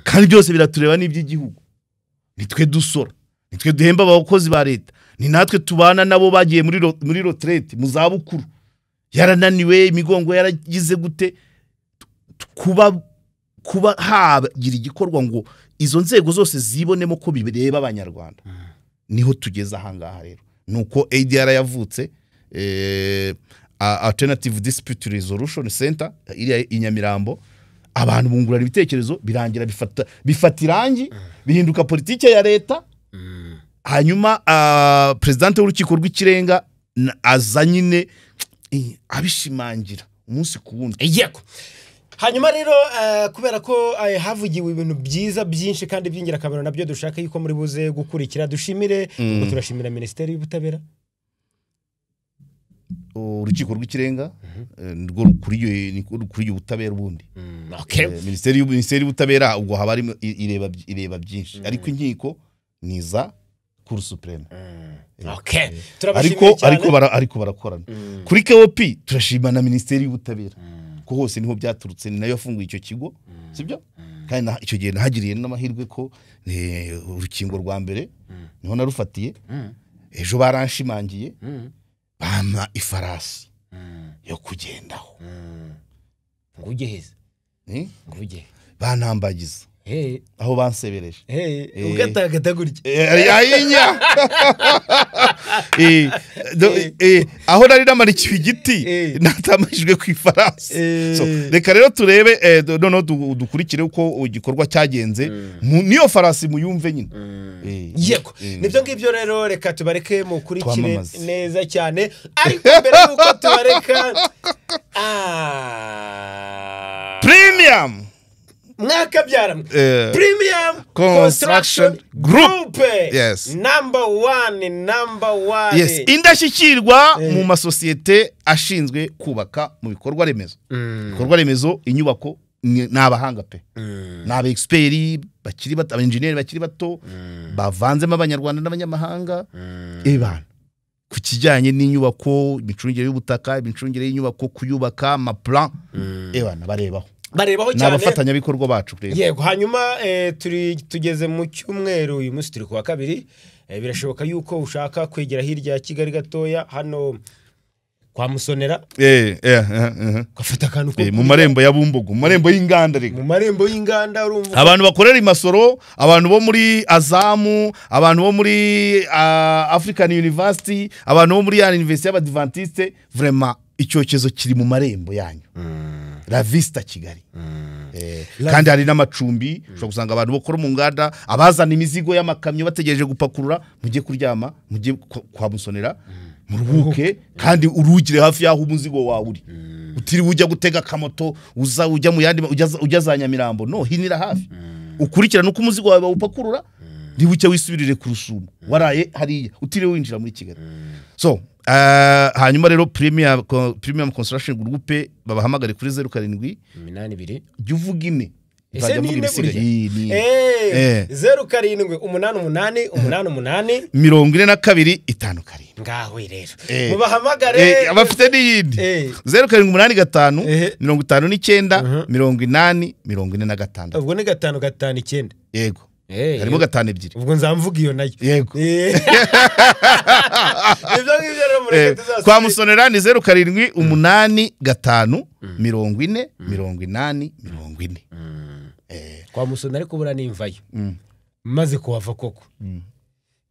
Kandi byose biratureba n'iby'igihugu. Nitwe dusora, nitwe duhemba abakozi ba leta, ni natwe tubana nabo bagiye muri retraite mu zabukuru, yarananiwe imigongo yaragize gute, kuba hagira igikorwa ngo izo nzego zose zibonemo ko bireba abanyarwanda. Niho tugeze ahangaha rero. Nuko ADR yavutse, Alternative Dispute Resolution Center iri i Nyamirambo, abantu bungurana ibitekerezo, birangira bifata irangi, bihinduka politike ya leta. Hanyuma presidente w'urukiko rw'ikirenga aza nyine abishimangira umunsi ku wundi. Yego. Hanyuma rero kubera ko havugiwe ibintu byiza byinshi kandi by'ingirakamaro nabyo dushaka yuko muri buze gukurikira, dushimire ubwo turashimira Minisiteri y'Ubutabera, urukiko rw'ikirenga nirwo rukuriye ubutabera ubundi. Minisiteri y'Ubutabera ubwo haba harimo ireba byinshi, ariko inkiko ni iza Cour Supreme. Ariko barakorana. Kuri KOP turashima na Minisiteri y'Ubutabera ko hose niho byaturutse, ni nayo yafunguye icyo kigo, sibyo? Kandi icyo gihe nahagiriye n'amahirwe ko urukingo rwa mbere niho narufatiye. Ejo baranshimangiye bampa ifarasi yo kugendaho. Ngo ujye heza? Ngo ujye bantambagiza aho bansebereje ugatagata gutya ayinya aho nari namarikiwe igiti natamajijwe ku ifarasi. So reka rero turebe noneho dukurikire uko igikorwa cyagenze, niyo farasi muyumve nyine. Yego, nibyo ngibyo rero, reka tubareke mukurikire neza cyane. Ariko mbere yuko tubareka, Premium mwakabyara Premium Construction Group, yes, number one. Yes, indashyikirwa mu masosiyete ashinzwe kubaka mu bikorwa remezo. Ibikorwa remezo, inyubako, ni abahanga pe, ni aba expert bakiri bato, aba bakiri bato bavanzemo abanyarwanda n'abanyamahanga. Ebana ku kijyanye n'inyubako, imicungire y'ubutaka, imicungire y'inyubako, kuyubaka, amaplan, ebana barebaho cyane, n'abafatanyabikorwa bacu rero. Yego, hanyuma tugeze mu cyumweru, uyu munsi turi kuwa kabiri, birashoboka yuko ushaka kwegera hirya ya Kigali gatoya, hano Kwa Musonera ugafata akantu ko mu marembo ya Bumbogo, mu marembo y'inganda, rega mu marembo y'inganda, urumva abantu bakorera imasoro, abantu bo muri Azamu, abantu bo muri African University, abantu bo muri ya University y'Abadventiste, vraiment icyokezo kiri mu marembo yanyu. La Vista Kigali. Kandi hari n'amacumbi, ushobora gusanga abantu bakora mu nganda, abazana imizigo y'amakamyo bategereje gupakurura, mujye kuryama, mujye kwa Musonera, muruhuke, kandi urugire hafi y'aho umuzigo wawe uri. Utiriwe ujya gutega akamoto, uza ujya mu yandi, ujya za Nyamirambo, no hinira hafi. Ukurikirana uko umuzigo wawe bawupakurura, ntibucye wisubirire ku Rusumo waraye hariya, utiriwe winjira muri Kigali. So hanyuma rero Premium Construction Group babahamagare kuri 07 82, jya uvuga ine, ese ni ine burya? 07 88 88 42 57. Ngaho rero mubahamagare, abafite n'iyindi 0785 59 80 46. Ubwo ni 5 5 9. Yego, harimo 5 2. Ubwo nzamvuga iyo nayo. Yego. Ibyo ngibyo rero mureke tuzasubire. Kwa Musonera ni 07 85 40 80 40. Kwa Musonera ariko bura nimvayo. Maze kuhava koko.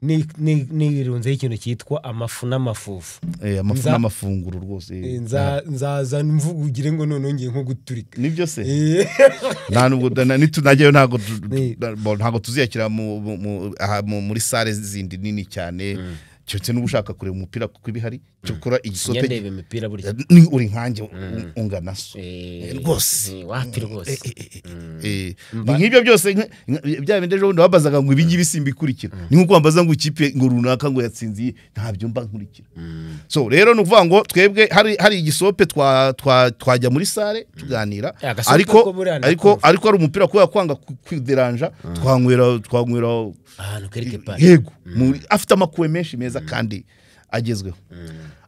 Nirunzeho ikintu cyitwa amafu n'amafufu. Amafu n'amafunguro rwose. Nzaza mvuga ugire ngo none ngiye nko guturika. Nibyo se? Nta nubwo nitunajyayo ntago tuziyakira muri sale zindi nini cyane. Cyose n'ubu ushaka kureba umupira kuko ibihari, cyokora igisope ndeba imipira burya. Ni uri nkanjye ungana so. Rwose. Wapi rwose. Ni nk'ibyo byose bya bindi ejo bundi babazaga ngo ibi ngibi simbikurikira. Ni nkuko bambaza ngo ikipe ngo runaka ngo yatsinziye, ntabyo mba nkurikira. So rero ni ukuvuga ngo twebwe hari igisope twajya muri sale tuganira, ariko ariko ariko ari umupira kubera kwanga kwideranja, twanywera ahantu kereke pa. Yego, afite amakuwe menshi meza kandi agezweho.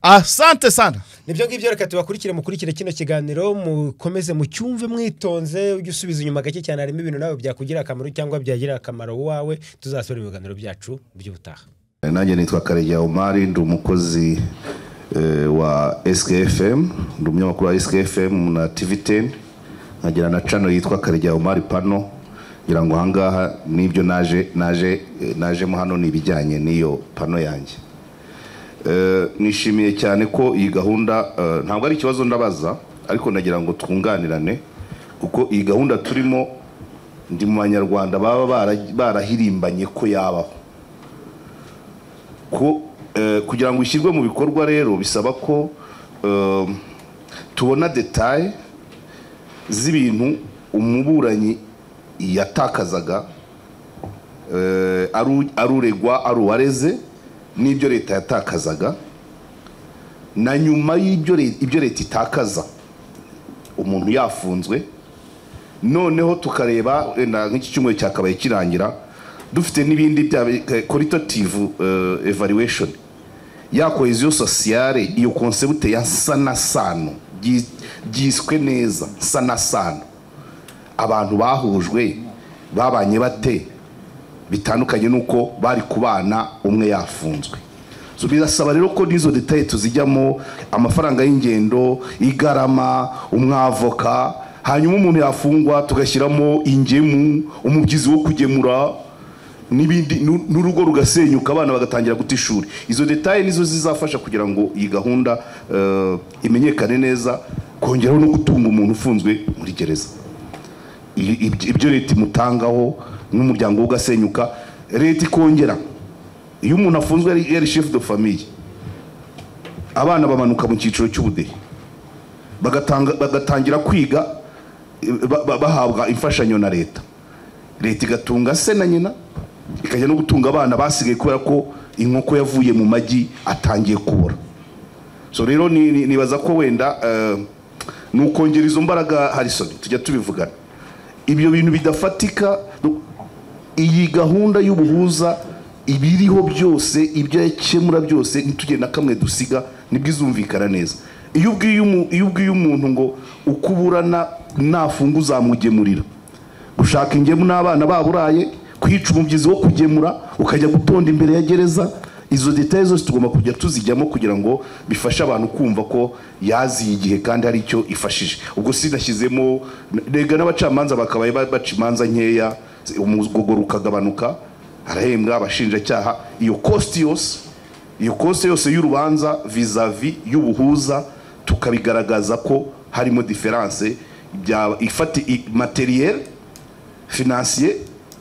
Asante sana. Nibyo ngibyo, reka tubakurikire, mukurikire kino kiganiro, mukomeze mucyumve mwitonze, ujye usubiza inyuma gake cyane, harimo ibintu nawe byakugira akamaro cyangwa byagira akamaro wawe. Tuzasubira mu biganiro byacu by'ubutaha. Nanjye nitwa Karegeya Omar, ndi umukozi wa SKFM, ndi umunyamakuru wa SKFM na TV10, nkagira na channel yitwa Karegeya Omar Pano. Ngira ngo ahangaha nibyo najemo hano ni ibijyanye n'iyo pano yanjye. Nishimiye cyane ko iyi gahunda ntabwo ari ikibazo ndabaza, ariko nagira ngo twunganirane, kuko iyi gahunda turimo ndi mu banyarwanda baba barahirimbanye ko yabaho. Ko kugira ngo ishyirwe mu bikorwa rero bisaba ko tubona detail z'ibintu umuburanyi yatakazaga, aruregwa, aruwareze, n'ibyo leta yatakazaga, na nyuma y'ibyo ibyo leta itakaza umuntu yafunzwe. Noneho tukareba nk'iki cyumweru cyakabaye kirangira dufite n'ibindi bya qualitative evaluation ya cohesion sociale, iyo concept ya sanasano byiswe neza sanasano, abantu bahujwe babanye bate bitandukanye nuko bari kubana umwe yafunzwe. So birasaba rero ko nizo detail tuzijyamo, amafaranga y'ingendo, igarama, umwavoka, hanyuma umuntu yafungwa tugashyiramo ingemu, umubyizi wo kugemura n'ibindi, n'urugo rugasenyuka, abana bagatangira guta ishuri. Izo detail nizo zizafasha kugira ngo iyi gahunda imenyekane neza, kongeraho no gutunga umuntu ufunzwe muri gereza. Ibyo leta imutangaho n'umuryango ugasenyuka, leta ikongera. Iyo umuntu afunzwe yari chef de famille, abana bamanuka mu cyiciro cy'ubudehe, bagatangira kwiga, bahabwa imfashanyo na leta. Leta igatunga se na nyina, ikajya no gutunga abana basigaye kubera ko inkoko yavuye mu magi atangiye kubora. So rero nibaza ko wenda nukongera izo mbaraga Harrison, tujya tubivugana ibyo bintu bidafatika. Iyi gahunda y'ubuhuza ibiriho byose, ibyo yakemura byose, ntitugenda kamwe dusiga, nibwo izumvikana neza. Iyo ubwiye umuntu ngo ukuburana nafunga uzamugemurira, gushaka ingemu n'abana baburaye, kwica umubyizi wo kugemura, ukajya gutonda imbere ya gereza, Izo details zose tugomba kujya tuzijyamo kugira ngo bifashe abantu kumva ko yaziye igihe kandi hari icyo ifashije. Ubwo sinashyizemo rega n'abacamanza bakabaye baca imanza nkeya, umugogoro ukagabanuka, arahembwa abashinjacyaha, iyo cost yose, iyo cost yose y'urubanza vis-a-vis y'ubuhuza, tukabigaragaza ko harimo différence bya ifati matériel, financier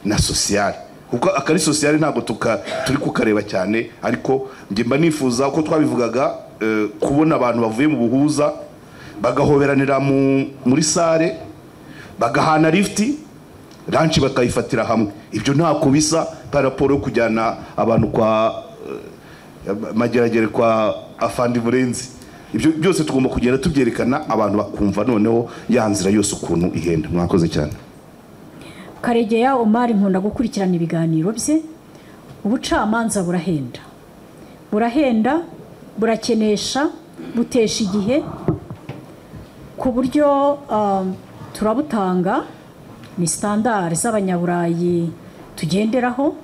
na social, kuko akari social ntabwo turi kukareba cyane. Ariko njye mba nifuza uko twabivugaga, kubona abantu bavuye mu buhuza bagahoberanira muri salle, bagahana lift, lunch bakayifatira hamwe. Ibyo ntako bisa par rapport yo kujyana abantu kwa Mageragere kwa Afandi Murenzi. Ibyo byose tugomba kugenda tubyerekana, abantu bakumva noneho ya nzira yose ukuntu ihenda. Mwakoze cyane. Karegeya Omar, nkunda gukurikirana ibiganiro bye. Ubucamanza burahenda, burahenda, burakenesha, butesha igihe, ku buryo turabutanga ni standard z'abanyaburayi tugenderaho,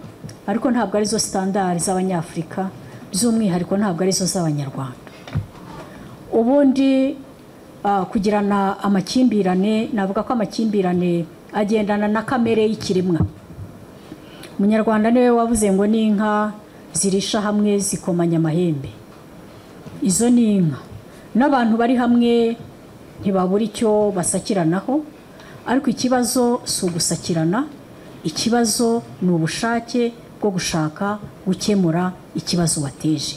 ariko ntabwo arizo standard z'abanyafurika, by'umwihariko ntabwo arizo z'abanyarwanda. Ubundi kugirana amakimbirane, navuga ko amakimbirane agendana na kamere y'ikiremwa. Umunyarwanda niwe wavuze ngo n'inka zirisha hamwe zikomanya amahembe. Izo ni inka, n'abantu bari hamwe ntibabura icyo basakiranaho, ariko ikibazo si ugusakirana, ikibazo ni ubushake bwo gushaka gukemura ikibazo wateje.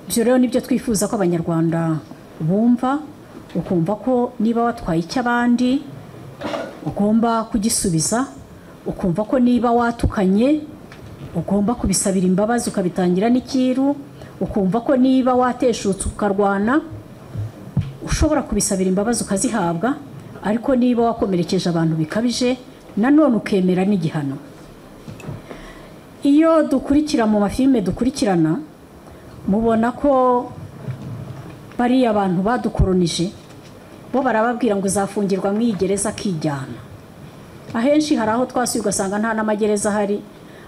Ibyo rero nibyo twifuza ko abanyarwanda bumva, ukumva ko niba watwaye icy'abandi ugomba kugisubiza, ukumva ko niba watukanye ugomba kubisabira imbabazi ukabitangira n'ikiru, ukumva ko niba wateshutse ukarwana ushobora kubisabira imbabazi ukazihabwa, ariko niba wakomerekeje abantu bikabije nanone ukemera n'igihano. Iyo dukurikira mu mafilime dukurikirana, mubona ko bariya abantu badukoronije bo barababwira ngo uzafungirwa mu gereza akijyana. Ahenshi hari aho twasuye ugasanga nta n'amagereza ahari,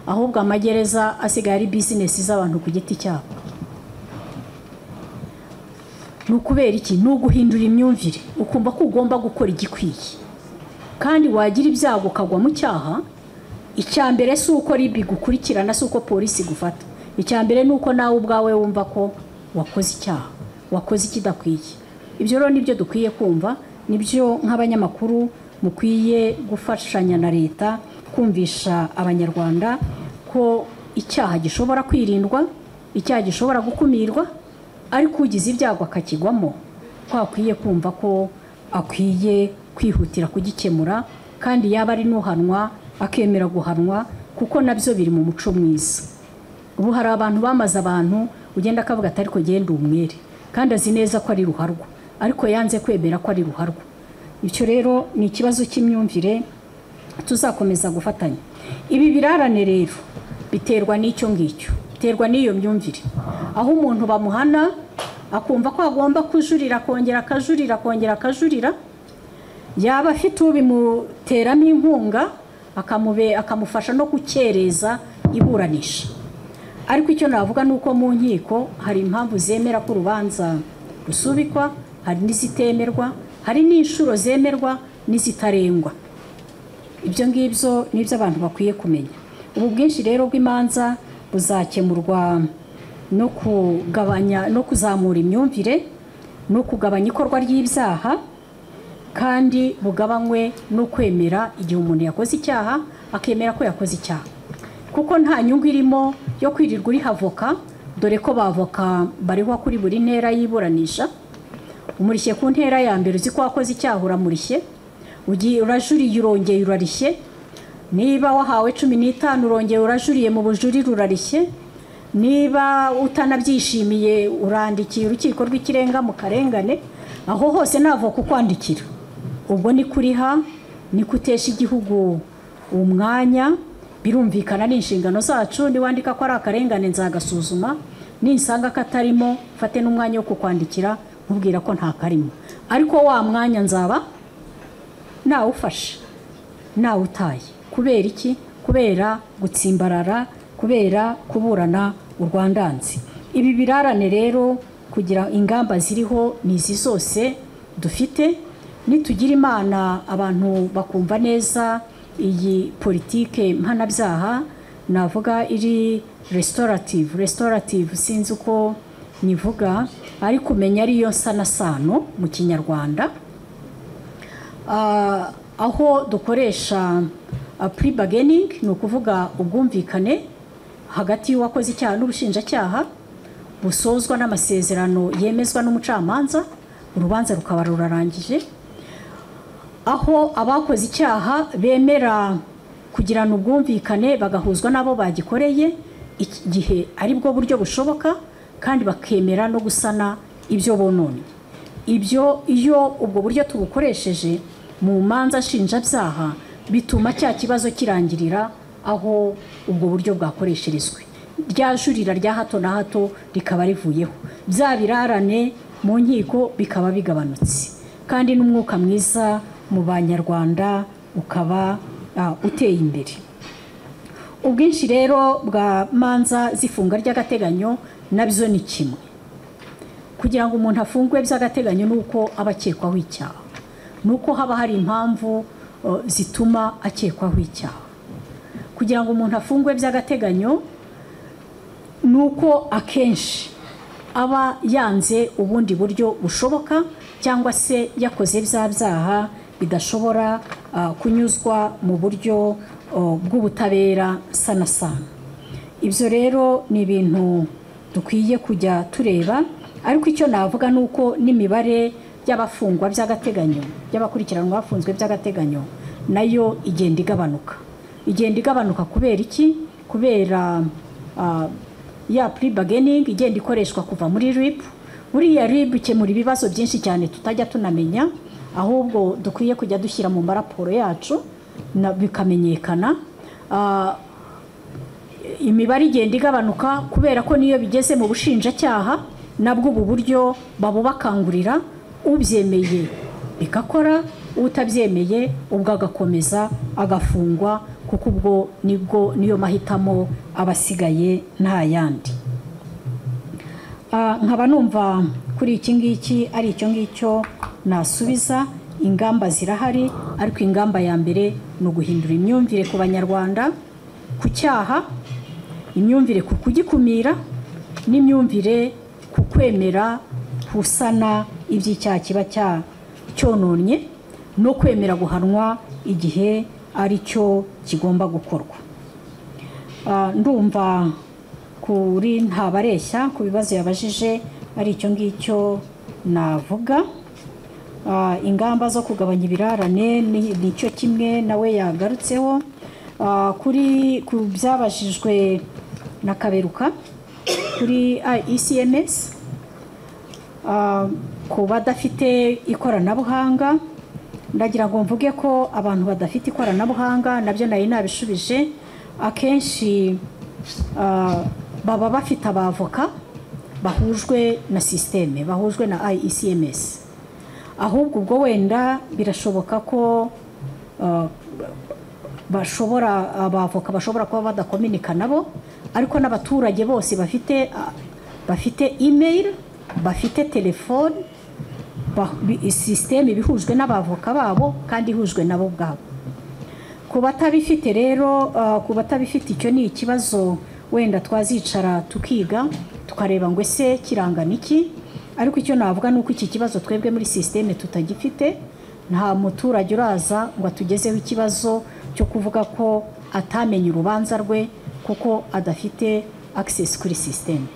ahubwo amagereza asigaye ari business z'abantu ku giti cyabo. Ni ukubera iki? Ni uguhindura imyumvire, ukumva ko ugomba gukora igikwiye, kandi wagira ibyago ukagwa mu cyaha, icya mbere si uko RIB igukurikirana, si uko polisi igufata, icya mbere ni uko nawe ubwawe wumva ko wakoze icyaha, wakoze ikidakwiye. Ibyo rero nibyo dukwiye kumva, nibyo nk'abanyamakuru mukwiye gufashanya na leta kumvisha abanyarwanda ko icyaha gishobora kwirindwa, icyaha gishobora gukumirwa, ariko ugize ibyago akakigwamo ko akwiye kumva ko akwiye kwihutira kugikemura, kandi yaba ari n'uhanwa akemera guhanwa, kuko nabyo biri mu muco mwiza. Ubu hari abantu bamaze abantu ugenda akavuga ati ariko genda umwere, kandi azi neza ko ari ruharwa, ariko yanze kwemera ko ari ruharwa. Icyo rero ni ikibazo cy'imyumvire tuzakomeza gufatanya. Ibi birarane rero biterwa n'icyo ngicyo, biterwa n'iyo myumvire, aho umuntu bamuhana akumva ko agomba kujurira, akongera akajurira, akongera akajurira, yaba afite ubimuteramo inkunga akamufasha no gukereza iburanisha. Ariko icyo navuga ni uko mu nkiko hari impamvu zemera ko urubanza rusubikwa, hari n'izitemerwa, hari n'inshuro zemerwa n'izitarengwa. Ibyo ngibyo nibyo abantu bakwiye kumenya. Ubu bwinshi rero bw'imanza buzakemurwa no kugabanya no kuzamura imyumvire no kugabanya ikorwa ry'ibyaha, kandi bugabanywe no kwemera igihe umuntu yakoze icyaha akemera ko yakoze icyaha, kuko nta nyungu irimo yo kwirirwa uri avoka, dore ko bavoka bariho kuri buri ntera y'iburanisha. Umurishye ku ntera ya mbere uzi ko wakoze icyaha uramurishye, ugiye urajuriye urongeye urarishye, niba wahawe 15 urongeye urajuriye mu bujurire urarishye, niba utanabyishimiye urandikiye urukiko rw'ikirenga mu karengane, aho hose navoka ukwandikira. Ubwo ni kuriha, ni kutesha igihugu umwanya. Birumvikana ni inshingano zacu, niwandika ko ari akarengane nzagasuzuma, ninsanga katarimo mfate n'umwanya wo kukwandikira nkubwira ko nta karimo, ariko wa mwanya nzaba nawufashe nawutaye. Kubera iki? Kubera gutsimbarara, kubera kuburana urwandanze. Ibi birarane rero kugira ingamba ziriho ni izi zose dufite. Nitugira Imana abantu bakumva neza iyi politike mpanabyaha, navuga iri restorative sinzi uko nivuga, ariko umenya ariyo nsanasano mu Kinyarwanda, aho dukoresha pre-bargaining, ni ukuvuga ubwumvikane hagati y'uwakoze icyaha n'ubushinjacyaha busozwa n'amasezerano yemezwa n'umucamanza, urubanza rukaba rurarangije, aho abakoze icyaha bemera kugirana ubwumvikane bagahuzwa n'abo bagikoreye igihe ari bwo buryo bushoboka, kandi bakemera no gusana ibyo bononye. Ibyo iyo ubwo buryo tubukoresheje mu manza nshinjabyaha bituma cya kibazo kirangirira aho ubwo buryo bwakoresherezwe, rya jurira rya hato na hato rikaba rivuyeho, bya birarane mu nkiko bikaba bigabanutse, kandi n'umwuka mwiza mu Banyarwanda ukaba uteye imbere. Ubwinshi rero bwa manza zifunga ry'agateganyo nabyo ni kimwe. Kugira ngo umuntu afungwe by'agateganyo nuko aba akekwaho icyaha, nuko haba hari impamvu zituma akekwaho icyaha. Kugira ngo umuntu afungwe by'agateganyo nuko akenshi aba yanze ubundi buryo bushoboka, cyangwa se yakoze bya byaha bidashobora kunyuzwa mu buryo bw'ubutabera sana sana. Ibyo rero ni ibintu dukwiye kujya tureba, ariko icyo navuga nuko n'imibare y'abafungwa by'agateganyo, y'abakurikiranwa bafunzwe by'agateganyo nayo igenda igabanuka. Igenda igabanuka kubera iki? Kubera ya pre-bargaining igenda ikoreshwa kuva muri RIB. Buriya RIB ikemura ibibazo byinshi cyane tutajya tunamenya, ahubwo dukwiye kujya dushyira mu maraporo yacu bikamenyekana. Imibare igenda igabanuka kubera ko niyo bigeze mu bushinjacyaha nabwo ubu buryo babubakangurira, ubyemeye bigakora, utabyemeye ubwo agakomeza agafungwa, kuko ubwo nibwo niyo mahitamo abasigaye nta yandi. Nkaba numva kuri iki ngiki ari icyo ngicyo nasubiza. Ingamba zirahari, ariko ingamba ya mbere ni uguhindura imyumvire ku Banyarwanda ku cyaha, imyumvire ku kugikumira, n'imyumvire ku kwemera gusana iby'icyaha kiba cyononnye, no kwemera guhanwa igihe ari cyo kigomba gukorwa. Ndumva kuri Ntabareshya ku bibazo yabajije ari icyo ngicyo navuga. Ingamba zo kugabanya ibirarane nicyo kimwe nawe yagarutseho. Kuri ku byabajijwe na Kaberuka kuri ICMS, ku badafite ikoranabuhanga, ndagira ngo mvuge ko abantu badafite ikoranabuhanga nabyo nari nabishubije, akenshi baba bafite abavoka bahujwe na systeme, bahujwe na ICMS. Ahubwo ubwo wenda birashoboka ko bashobora abavoka bashobora kuba badakominika nabo, ariko n'abaturage bose bafite email, bafite telefone, systeme bihujwe n'abavoka babo kandi ihujwe nabo ubwabo. Ku batabifite rero, ku batabifite icyo ni ikibazo wenda twazicara tukiga tukareba ngo ese kirangana iki. Ariko icyo navuga nuko iki kibazo twebwe muri systeme tutagifite. Nta muturage uraza ngo atugezeho ikibazo cyo kuvuga ko atamenye urubanza rwe kuko adafite access kuri systeme,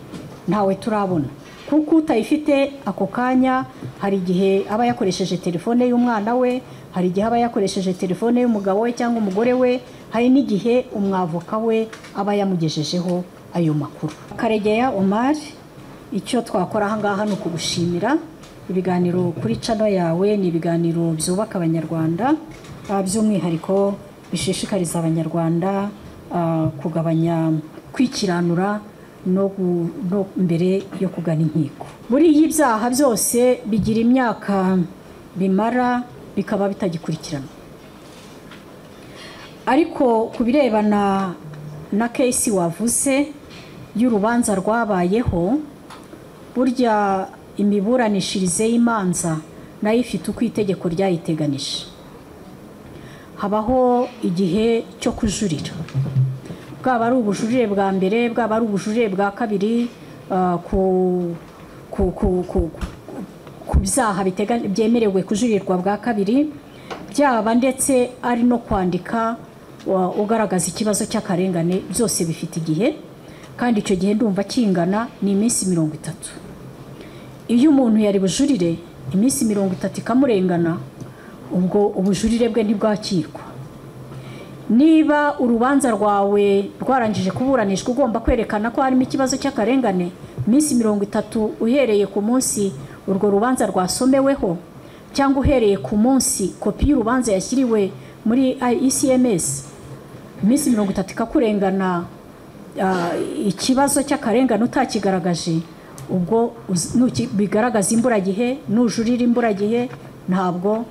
ntawe turabona. Kuko utayifite ako kanya hari igihe aba yakoresheje telefone y'umwana we, hari igihe aba yakoresheje telefone y'umugabo we cyangwa umugore we, hari n'igihe umwavoka we aba yamugejejeho ayo makuru. Karegeya Omar, icyo twakora aha ngaha ni ukugushimira. Ibiganiro kuri channel yawe ni ibiganiro byubaka Abanyarwanda, by'umwihariko bishishikariza Abanyarwanda kugabanya kwikiranura no mbere yo kugana inkiko. Buriya ibyaha byose bigira imyaka bimara bikaba bitagikurikiranwa. Ariko ku birebana na case wavuze, y'urubanza rwabayeho, burya imiburanishirize y'imanza nayo ifite uko itegeko ryayiteganije. Habaho igihe cyo kujurira, bwaba ari ubujurire bwa mbere, bwaba ari ubujurire bwa kabiri, ku byaha byemerewe kujurirwa bwa kabiri, byaba ndetse ari no kwandika ugaragaza ikibazo cy'akarengane, byose bifite igihe, kandi icyo gihe ndumva kingana ni iminsi 30. Iyo umuntu yari bujurire iminsi 30 ikamurengana, ubwo ubujurire bwe ntibwakirwa. Niba urubanza rwawe rwarangije kuburanishwa ugomba kwerekana ko harimo ikibazo cy'akarengane, iminsi 30 uhereye ku munsi urwo rubanza rwasomeweho, cyangwa uhereye ku munsi kopi y'urubanza yashyiriwe muri ICMS, iminsi 30 ikakurengana, ikibazo cy'akarengane utakigaragaje, ubwo bigaragaza imburagihe, nujurira imburagihe ntabwo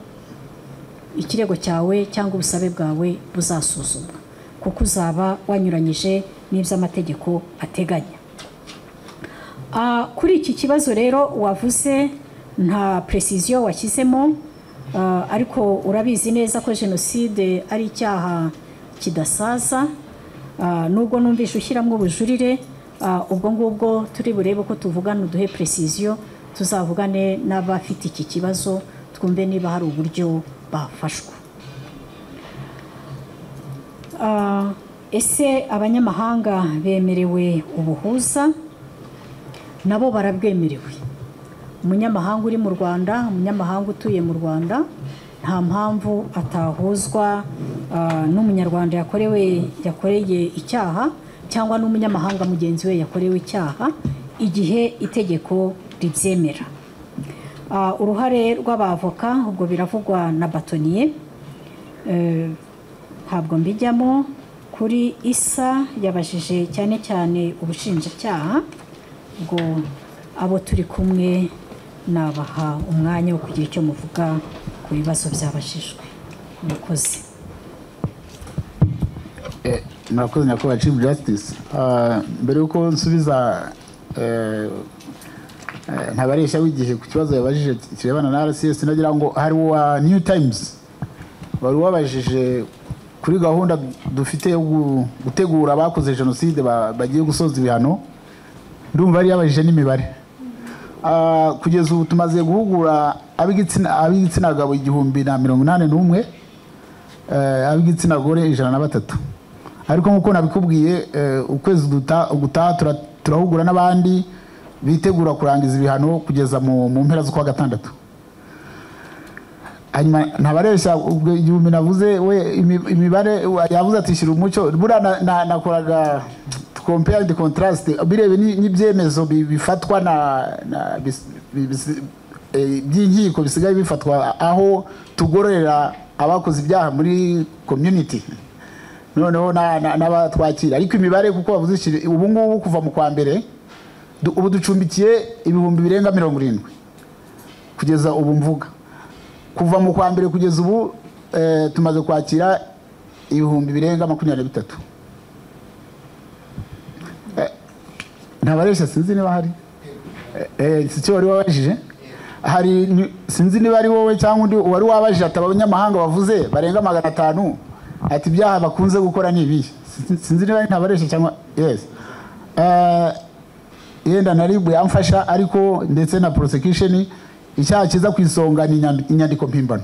ikirego cyawe cyangwa ubusabe bwawe buzasuzumwa, kuko uzaba wanyuranyije n'ibyo amategeko ateganya. Kuri iki kibazo rero wavuze nta precision washyizemo, ariko urabizi neza ko jenoside ari icyaha kidasaza. Nubwo numvishe ushyiramo ubujurire, ubwo ngubwo turi burebe ko tuvugana uduhe precision, tuzavugane n'abafite iki kibazo twumve niba hari uburyo bafashwa. Ese abanyamahanga bemerewe ubuhuza? Nabo barabwemerewe. Umunyamahanga uri mu Rwanda, umunyamahanga utuye mu Rwanda, nta mpamvu atahuzwa n'umunyarwanda yakoreye icyaha, cyangwa n'umunyamahanga mugenzi we yakorewe icyaha, igihe itegeko ribyemera. Uruhare rw'abavoka ubwo biravugwa na batoniye, ntabwo mbijyamo. Kuri Isa yabajije cyane cyane ubushinjacyaha, ubwo abo turi kumwe nabaha umwanya wo kugira icyo muvuga ku bibazo byabajijwe. Murakoze. Murakoze nyakubahwa Chief Justice. Mbere yuko nsubiza ntabaresha w'igihe ku kibazo yabajije kirebana na RCS, nagira ngo hari wa New Times wari wabajije kuri gahunda dufite yo gutegura abakoze jenoside bagiye gusoza ibihano. Ndumva yari yabajije n'imibare. Kugeza ubu tumaze guhugura ab'igitsina gabo 1081, ab'igitsina gore 103. Ariko nkuko nabikubwiye, ukwezi gutaha turahugura n'abandi bitegura kurangiza ibihano kugeza mu mpera z'ukwa gatandatu. Hanyuma ntabaresha ubwo igihumbi navuze we imibare yavuze ati shira umucyo, buriya nakoraga compare and contrast, birebe n'ibyemezo bifatwa na by'inkiko bisigaye bifatwa aho tugororera abakoze ibyaha muri community, noneho n'abatwakira. Ariko imibare kuko bavuze ubu ngubu kuva mu kwa mbere, ubu ducumbikiye ibihumbi birenga 70 kugeza ubu mvuga. Kuva mu kwa mbere kugeza ubu tumaze kwakira ibihumbi birenga 23. Ntabaresha sinzi niba hari icyo wari wabajije, hari sinzi niba ari wowe cyangwa undi wari wabajije ati abanyamahanga bavuze barenga 500 ati ibyaha bakunze gukora ni ibihe. Sinzi niba ari ntabaresha cyangwa yes. Yenda naribu yamfasha, ariko ndetse na prosecution, icyaha kiza ku isonga ni inyandiko mpimbano.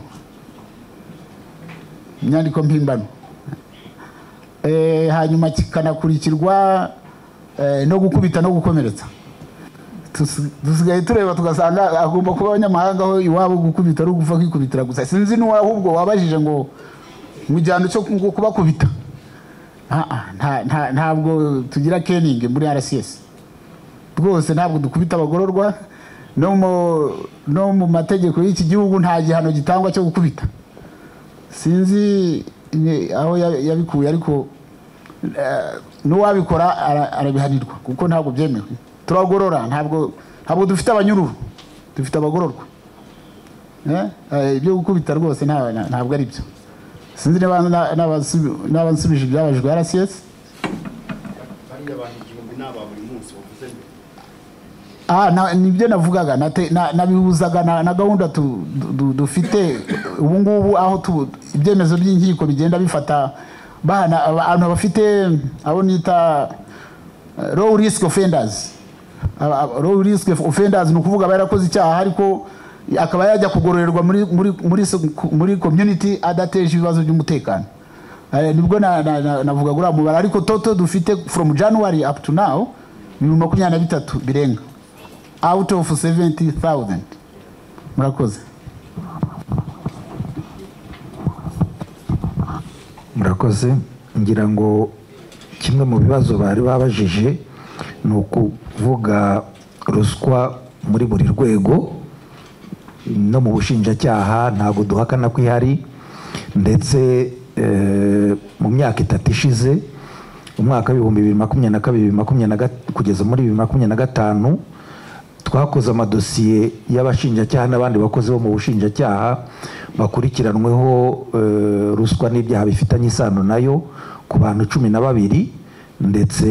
Inyandiko mpimbano hanyuma kikanakurikirwa no gukubita no gukomeretsa. Dusigaye tureba tugasanga agomba kuba abanyamahanga aho iwabo gukubita ari ugupfa kwikubitira gusa. Sinzi n'uwahubwo wabajije ngo mujyano cyo kubakubita. Ntabwo tugira caning muri RCS rwose, ntabwo dukubita abagororwa. No mu mategeko y'iki gihugu nta gihano gitangwa cyo gukubita. Sinzi aho yabikuye, ariko n'uwabikora arabihanirwa kuko ntabwo byemewe. Turagorora, ntabwo dufite abanyururu, dufite abagororwa. Ibyo gukubita rwose ntabwo ari byo. Sinzi niba n'abansubije ibyabajijwe RCS. Bariya abantu n'aba buri munsi wavuze mbere. Nibyo navugaga, nabihuzaga na gahunda dufite ubu ngubu, aho ibyemezo by'inkiko bigenda bifata bahana abantu bafite abo nita low risk offenders. Low risk offenders ni ukuvuga barakoze icyaha ariko akaba yajya kugororerwa muri community adateje ibibazo by'umutekano. Nibwo navuga gura mubara, ariko total dufite from January up to now 23 birenga out of 70,000. Murakoze. Murakoze. Ngira ngo kimwe mu bibazo bari babajije ni ukuvuga ruswa muri buri rwego no mu bushinjacyaha ntabwo duhakana ko ihari, ndetse mu myaka 3 ishize, umwaka 2022 kugeza muri 2025, twakoze amadosiye y'abashinjacyaha n'abandi bakozi bo mu bushinjacyaha bakurikiranweho ruswa n'ibyaha bifitanye isano nayo ku bantu 12, ndetse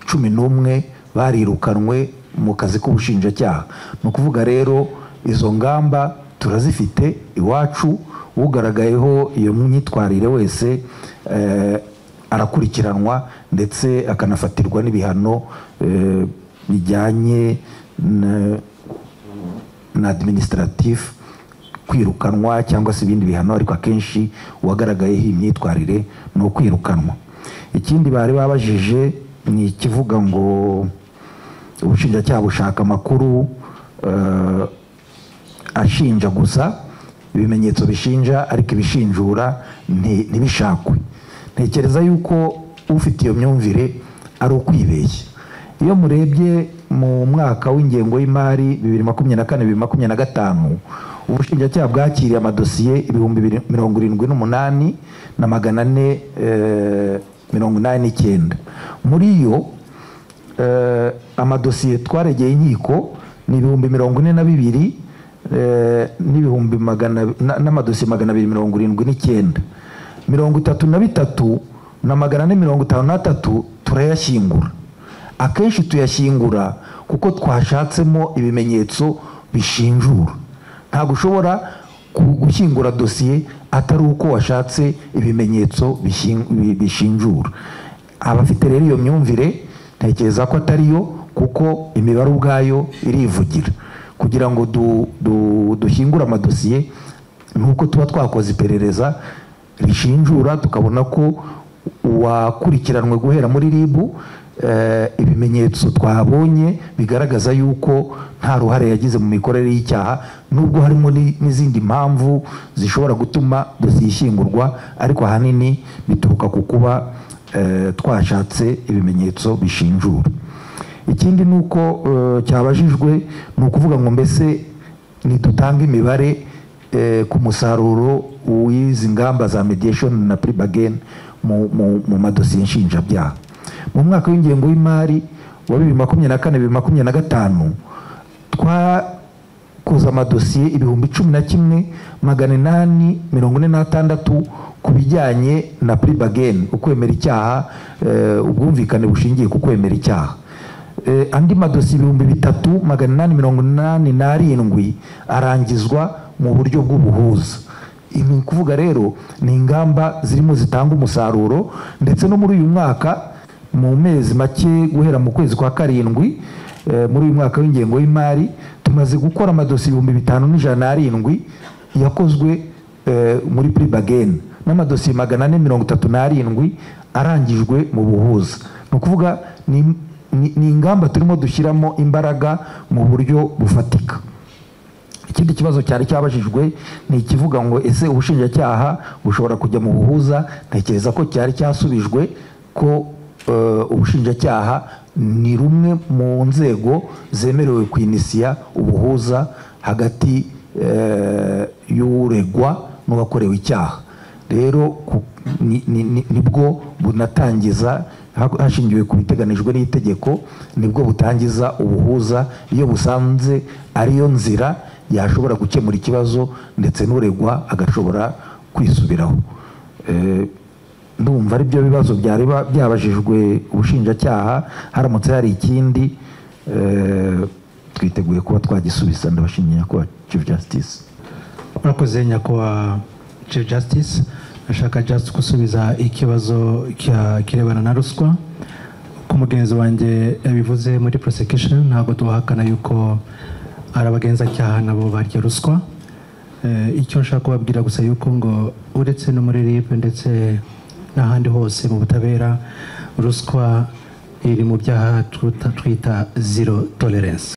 11 barirukanwe mu kazi k'ubushinjacyaha. Ni ukuvuga rero izo ngamba turazifite iwacu, ugaragayeho iyo myitwarire wese arakurikiranwa ndetse akanafatirwa n'ibihano bijyanye na administratif, kwirukanwa cyangwa se ibindi bihano, ariko akenshi uwagaragayeho imyitwarire ni ukwirukanwa. Ikindi bari babajije ni ikivuga ngo ubushinjacyaha bushaka amakuru ashinja gusa, ibimenyetso bishinja ariko ibishinjura ntibishakwe. Ntekereza yuko ufite iyo myumvire ari ukwibeshya. Iyo murebye mu mwaka w'ingengo y'imari 2024-2025, ubushinjacyaha bwakiriye amadosiye 78,489. Muri yo amadosiye twaregeye inkiko ni 42,000 n'ibihumbi n'amadosiye 279. 33 na 453 turayashyingura. Akenshi tuyashyingura kuko twashatsemo ibimenyetso bishinjura. Ntabwo ushobora gushyingura dosiye atari uko washatse ibimenyetso bishinjura. Abafite rero iyo myumvire ntekereza ko atariyo, kuko imibare ubwayo irivugira. Kugira ngo dushyingure amadosiye nuko tuba twakoze iperereza rishinjura, tukabona ko uwakurikiranwe guhera muri RIB ibimenyetso twabonye bigaragaza yuko nta ruhare yagize mu mikorere y'icyaha, nubwo harimo n'izindi mpamvu zishobora gutuma dosiye ishyingurwa, ariko ahanini bituruka ku kuba twashatse ibimenyetso bishinjura. Ikindi nuko cyabajijwe ni ukuvuga ngo mbese nitutanga imibare ku musaruro w'izi ngamba za mediation na plea-bargain mu madosiye nshinjabyaha. Mu mwaka w'ingengo y'imari wa 2024-2025 twakoze amadosiye 11,846 ku bijyanye na plea-bargain, ukwemera icyaha, ubwumvikane bushingiye ku kwemera icyaha. Andi madosiye 3,887 arangizwa mu buryo bw'ubuhuza. Ni ukuvuga rero ni ingamba zirimo zitanga umusaruro, ndetse no muri uyu mwaka mu mezi make guhera mu kwezi kwa 7 muri uyu mwaka w'ingengo y'imari tumaze gukora amadosiye 5,107 yakozwe muri plea-bargain n'amadosiye 437 arangijwe mu buhuza. Ni ukuvuga ni ingamba turimo dushyiramo imbaraga mu buryo bufatika. Ikindi kibazo cyari cyabajijwe ni ikivuga ngo ese ubushinjacyaha bushobora kujya mu buhuza. Ntekereza ko cyari cyasubijwe ko ubushinjacyaha ni rumwe mu nzego zemerewe kwinisiya ubuhuza hagati y'uregwa n'uwakorewe icyaha. Rero nibwo bunatangiza, hashingiwe ku biteganijwe n'itegeko, nibwo butangiza ubuhuza iyo busanze ariyo nzira yashobora gukemura ikibazo ndetse n'uregwa agashobora kwisubiraho. Ndumva ari byo bibazo byari byabajijwe ubushinjacyaha. Haramutse hari ikindi, twiteguye kuba twagisubiza. Ndabashimiye, Nyakubahwa Chief Justice. Murakoze, Nyakubahwa Chief Justice. Ndashaka just gusubiza ikibazo kirebana na ruswa. Uko mugenzi wanjye yabivuze muri prosecution, ntabwo duhakana yuko ari abagenzacyaha nabo barya ruswa. Icyo nshaka kubabwira gusa yuko ngo uretse no muri RIB ndetse n'ahandi hose mu butabera, ruswa iri mu byaha twita zero tolerance.